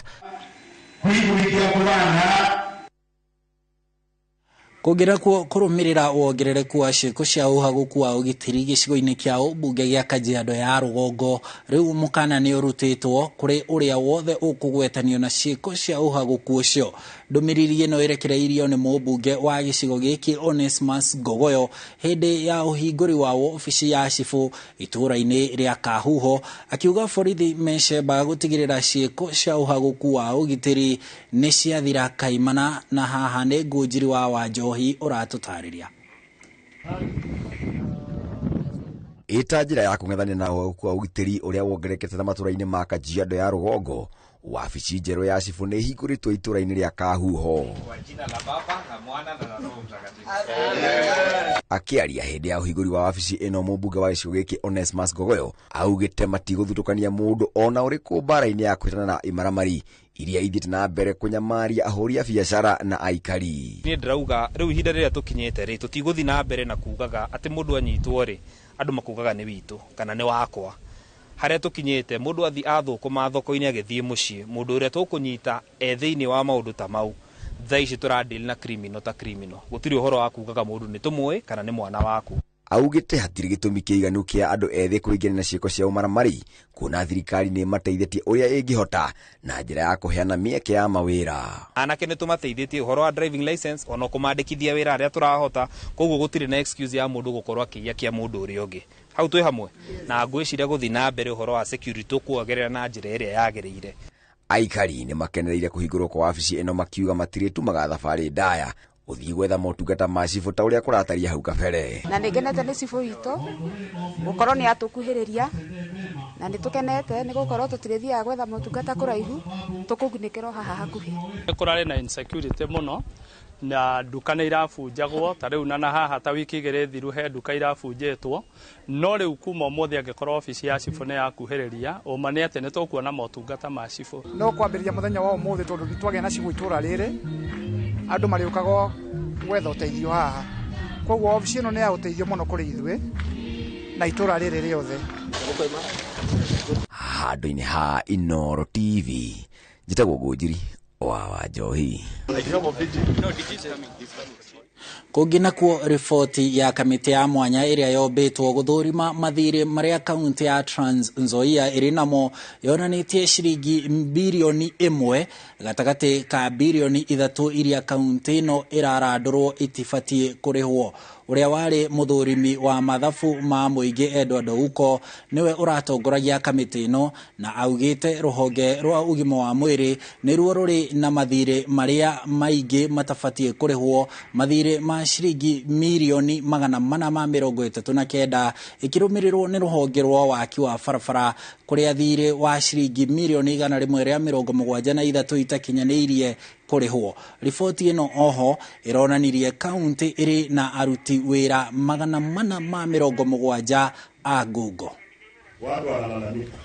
Kũngĩra kũrũmĩrĩra wongerereku wa ciĩko cia ũhagũku wa ũgitĩri gĩcigo-inĩ kĩa ũmbunge gĩa Kajiado ya rũgongo, rĩu mũkana nĩ ũrutĩtwo kũrĩ ũrĩa wothe ũkũgwetanio na ciĩko cia ũhagũku ũcio. Ndũmĩrĩri ĩno ĩrekereirio nĩ mũmbunge wa gĩcigo gĩkĩ Onesmus Ngogoyo hĩndĩ ya ũhingũri wa wabici ya cibũ itũũra-inĩ rĩa Kahuho, akiuga borithi mecemba gũtigĩrĩra ciĩko cia ũhagũku wa ũgitĩri nĩ ciathira kaimana. Na haha nĩ Ngũnjiri wa Wanjohi ũratũtarĩria. Ĩta njĩra ya kũng'ethanĩra na ũhagũku wa ũgitĩri ũrĩa wongererekete na matũũra-inĩ ma Kajiado ya rũgongo, Wabici njerũ ya cibũ nĩ ĩhingũrĩtwo itũra-inĩ rĩa Kahuho. Kwa jina la Baba na Mwana na la Roho Mtakatifu. Akĩaria hĩndĩ ya ũhingũri wa wabici ĩno, mũmbunge wa gĩcigo gĩkĩ Onesmus Ngogoyo augĩte matigũthutũkania mũndũ ona ũrĩkũ mbara-inĩ ya kwĩtana na imaramari iria ithiĩte na mbere kũnyamaria ahũri a biacara na aikari. Niĩ ndĩrauga rĩu ihinda rĩrĩa tũkinyĩte rĩ, tũtigũthiĩ na mbere na kugaga atĩ mũndũ anyitwo rĩ, andũ makugaga nĩ witũ kana nĩ wakwa. Harĩa tũkinyĩte mũndũ athi athũkũma thoko-inĩ agĩthiĩ mũciĩ, mũndũ ũrĩa tũkũnyita e thĩinĩ wa maũndũ ta mau, thaa ici tũradeal na criminal ta criminal. Gũtirĩ ũhoro wa kugaga mũndũ nĩ tũmũĩ kana nĩ mwana waku. Augĩte hatirĩ gĩtũmi kĩiganu kĩa andũ ethĩ kũingĩrana na ciĩko cia ũmaramari, kuona thirikari nĩ ĩmateithĩtie ũrĩa ĩngĩhota na njĩra ya kũheana mĩeke ya mawĩra. Anake nĩ tũmateithĩtie ũhoro wa driving license ona kũmandĩkithia wĩra arĩa tũrahota, koguo gũtirĩ na excuse ya mũndũ gũkorwo akĩiya kĩa mũndũ ũrĩa ũngĩ. Hau twĩ hamwe na ngwĩciria gũthiĩ na mbere ũhoro wa security tũkuongerera na njĩra ĩrĩa yagĩrĩire. Aikari nĩ makenereire kũhingũrwo kwa wabici ĩno makiuga matirĩtumaga thabarĩ ndaya gũthiĩ gwetha motungata ma cibũ ta ũrĩa kũrataria hau kabere. Na nĩ ngenete nĩ cibũ witũ gũkorwo nĩ atũkuhĩrĩria, na nĩ tũkenete nĩ gũkorwo tũtirĩthiaga gwetha motungata kũraihu, tũkũgunĩkĩrwo haha hakuhĩ. Kũrarĩ na insecurity mũno na nduka nĩ irabunjagwo ta rĩu na haha ta wiki igĩrĩ thiru he nduka irabunjĩtwo, no rĩu kuma ũmũthĩ angĩkorwo obici ya cibũ nĩ yakuhĩrĩria, ũma nĩ atĩ nĩ tũkuona motungata ma cibũ. No kwambĩrĩria mũthenya wa ũmũthĩ tondũ nĩ twagĩa na cibũ itũra rĩrĩ, andũ marĩũkaga gwetha ũteithio haha, koguo obici ĩno nĩ ya ũteithio mũno kũrĩ ithuĩ na itũra rĩrĩ rĩothe. Handũ-inĩ ha Inooro TV, njĩtagwo Ngũnjiri wa Wanjohi. Kũngĩ nakuo, riboti ya kamĩtĩ ya mwanya ĩrĩa yombĩtwo gũthũrima mathirĩ marĩa kaunti ya Trans Nzoia ĩrĩ namo yonanĩtie ciringi birioni 1 gatagatĩ ka birioni 3 iria kaunti ĩno ĩrarandũrwo itibatiĩ kũrĩhwo. Ũrĩa warĩ mũthũrimi wa mathabu ma mũingĩ Edward Ouko nĩwe ũratongoragia kamĩtĩ ĩno, na augĩte rũhonge rwa ũgima wa mwĩrĩ nĩruo rũrĩ na mathirĩ marĩa maingĩ matabatiĩ kũrĩhwo, mathirĩ ma ciringi mirioni 439 ĩkĩrũmĩrĩrwo nĩ rũhonge rwa waki wa barabara kũrĩa thirĩ wa ciringi mirioni 173 itakinyanĩirie kũrĩhwo. Riboti ĩno oho ĩronanirie kaunti ĩrĩ na aruti wĩra 470 a ngungo. Watu wanalalamika,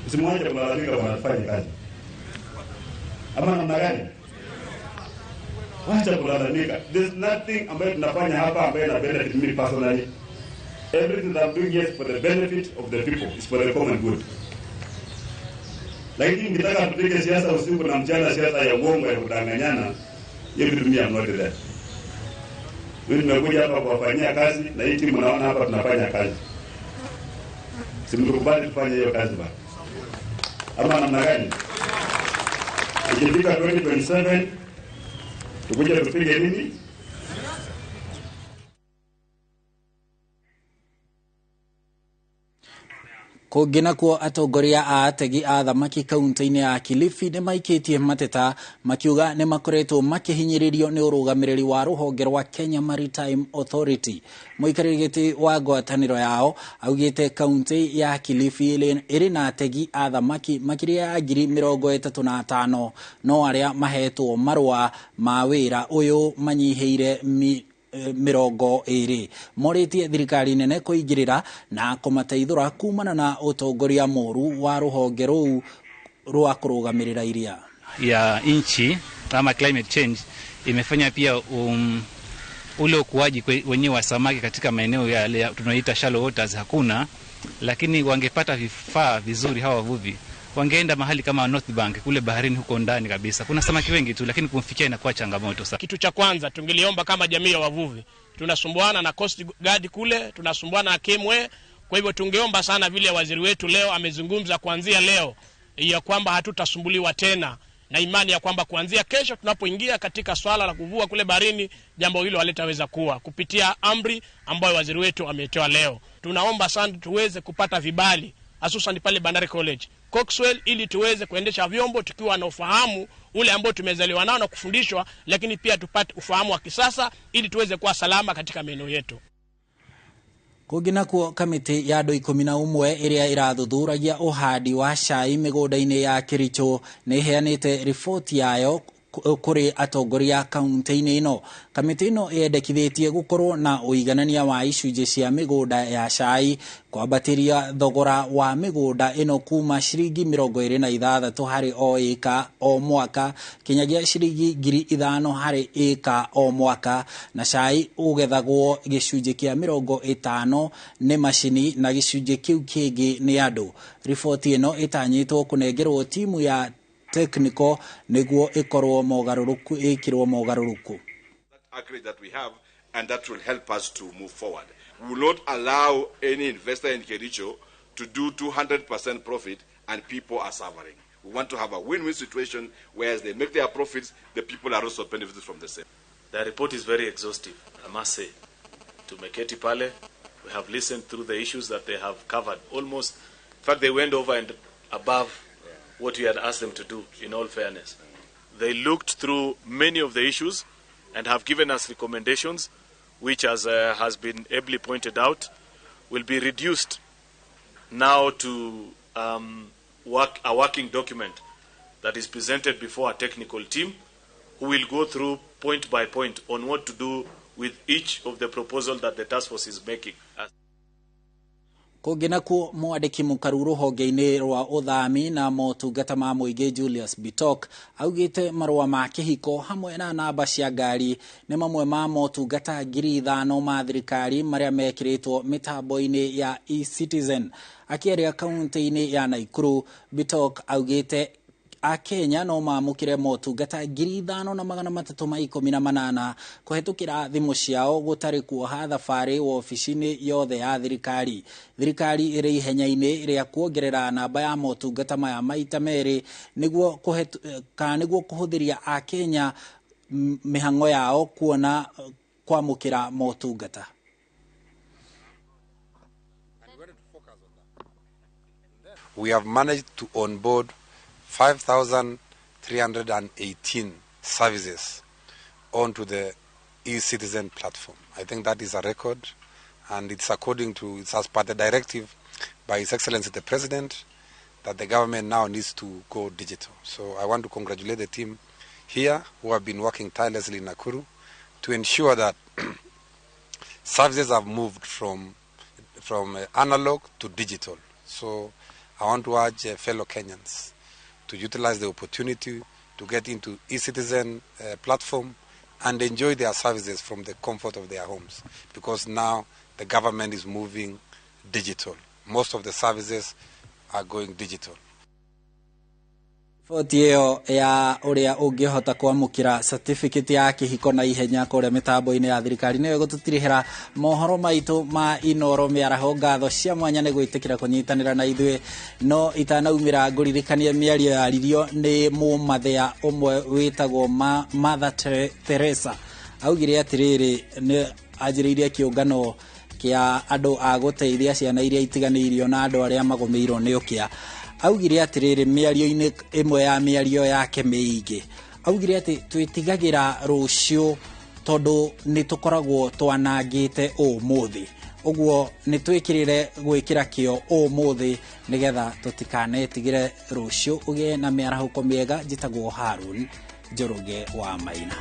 usimwache kulalamika, wanafanya kazi ama namna gani? Wacha kulalamika. There's nothing ambayo tunafanya hapa ambayo ina benefit me personally. Everything that I'm doing here is for the benefit of the people, it's for the common good. Lakini mkitaka tupige siasa usiku na mchana, siasa ya uongo ya kudanganyana, hiyo vitu mimi I'm not there. Mimi nimekuja hapa kuwafanyia kazi na hii timu naona hapa tunafanya kazi. Simtukubali tufanye hiyo kazi bana. Ama namna gani? Ikifika 2027 tukuje tupige nini? Kũngĩ nakuo, atongoria a ategi a thamaki kaunti-inĩ ya Kilifi nĩ maikĩtie mateta makiuga nĩ makoretwo makĩhinyĩrĩrio nĩ ũrũgamĩrĩri wa rũhonge rwa Kenya Maritime Authority. Mũikarĩri gĩtĩ wa ngwatanĩro yao augĩte kaunti ya Kilifi ĩrĩ na ategi a thamaki makĩria ya 35,000, no arĩa mahetwo marũa ma wĩra ũyũ manyihĩire 20. Morĩtie thirikari nene kũingĩrĩra na kũmateithũra kumana na ũtongoria mũru wa rũhonge rũu rwa kũrũgamĩrĩra iria. Ya nchi ama climate change imefanya pia ule ukuaji wenyewe wa samaki katika maeneo yale tunaita shallow waters hakuna, lakini wangepata vifaa vizuri hawa wavuvi wangeenda mahali kama North Bank kule baharini huko ndani kabisa. Kuna samaki wengi tu, lakini kumfikia inakuwa changamoto sana. Kitu cha kwanza tungeliomba kama jamii ya wavuvi, tunasumbuana na Coast Guard kule, tunasumbuana na Kemwe. Kwa hivyo tungeomba sana, vile waziri wetu leo amezungumza kuanzia leo ya kwamba hatutasumbuliwa tena, na imani ya kwamba kuanzia kesho tunapoingia katika swala la kuvua kule baharini, jambo hilo halitaweza kuwa kupitia amri ambayo waziri wetu ametoa leo. Tunaomba sana tuweze kupata vibali hususan pale Bandari College, Coxwell, ili tuweze kuendesha vyombo tukiwa na ufahamu ule ambao tumezaliwa nao na kufundishwa, lakini pia tupate ufahamu wa kisasa ili tuweze kuwa salama katika maeneo yetu. Kũngĩ nakuo, kamĩtĩ ya andũ 11 ĩrĩa ĩrathuthuragia ũhandi wa cai mĩgũnda-inĩ ya Kericho nĩ ĩheanĩte riboti yayo kũrĩ atongoria kaunti-inĩ ĩno. Kamĩtĩ ĩno yendekithĩtie gũkorwo na ũiganania wa icunjĩ cia mĩgũnda ya cai, kwambatĩria thogora wa mĩgũnda ĩno kuma ciringi 26 harĩ o ĩka o mwaka kinyagia ciringi 5,000 harĩ ĩka o mwaka, na cai ũgethagwo gĩcunjĩ kĩa 50 nĩ macini na gĩcunjĩ kĩu kĩngĩ nĩ andũ. Riboti ĩno ĩtanyĩtwo kũnengerwo timu ya technical nĩguo ĩkorwo mogarũrũku ĩkĩrwo mogarũrũku. Acreage that we have, and that will help us to move forward. We will not allow any investor in Kericho to do 200% profit and people are suffering. We want to have a win-win situation whereas they make their profits, the people are also benefited from the same. The report is very exhaustive, I must say. Tumeketi pale, we have listened through the issues that they have covered. Almost, in fact, they went over and above what we had asked them to do, in all fairness. They looked through many of the issues and have given us recommendations, which, as has been ably pointed out, will be reduced now to a working document that is presented before a technical team who will go through point by point on what to do with each of the proposals that the task force is making. Kũngĩ nakuo, mwandĩki mũkaru rũhonge-inĩ rwa ũthami na motungata ma mũingĩ Julius Bitok augĩte marũa ma kĩhiko hamwe na namba cia ngari nĩ mamwe ma motungata 5,000 ma thirikari marĩa mekĩrĩtwo mĩtambo-inĩ ya eCitizen. Akĩaria kaunti-inĩ ya Nakuru, Bitok augĩte Akenya no mamũkĩre motungata 5,318 kũhetũkĩra thimũ ciao gũtarĩ kuoha thabarĩ wobici-inĩ yothe ya thirikari. Thirikari ĩrĩ ihenya-inĩ rĩa kuongerera namba ya motungata maya maita merĩ nĩguo kũhũthĩria Akenya mĩhang'o yao kuona kwamũkĩra motungata. We have managed to onboard 5,318 services onto the eCitizen platform. I think that is a record, and it's according to, it's as per the directive by His Excellency the President that the government now needs to go digital. So I want to congratulate the team here who have been working tirelessly in Nakuru to ensure that services have moved from analog to digital. So I want to urge fellow Kenyans to utilize the opportunity to get into eCitizen platform and enjoy their services from the comfort of their homes, because now the government is moving digital. Most of the services are going digital. Riboti ĩyo ya ũrĩa ũngĩhota kwamũkĩra certificate ya kĩhiko na ihenya kũrĩa mĩtambo-inĩ ya thirikari nĩyo ĩgũtũtirihĩra mohoro maitũ ma Inoro mĩaraho. Ngatho cia mwanya nĩ gwĩtĩkĩra kũnyitanĩra na ithuĩ, no itanaumĩra ngũririkanie mĩario yaririo nĩ mũmathĩa ũmwe wĩtagwo Mother Teresa. Augire atĩrĩrĩ, nĩ anjĩrĩirie kĩũngano kĩa andũ a gũteithia ciana iria itiganĩirio na andũ arĩa magũmĩirwo nĩ ũkĩa. Augire atĩrĩrĩ mĩario-inĩ ĩmwe ya mĩario yake mĩingĩ, augire atĩ twĩtigagĩra rũciũ tondũ nĩ tũkoragwo twanangĩte ũmũthĩ, ũguo nĩ twĩkĩrĩre gwĩkĩra kĩo ũmũthĩ nĩgetha tũtikanetigĩre rũciũ. Ũgĩe na mĩarahũko mĩega. Njĩtagwo Harun Njoroge wa Maina.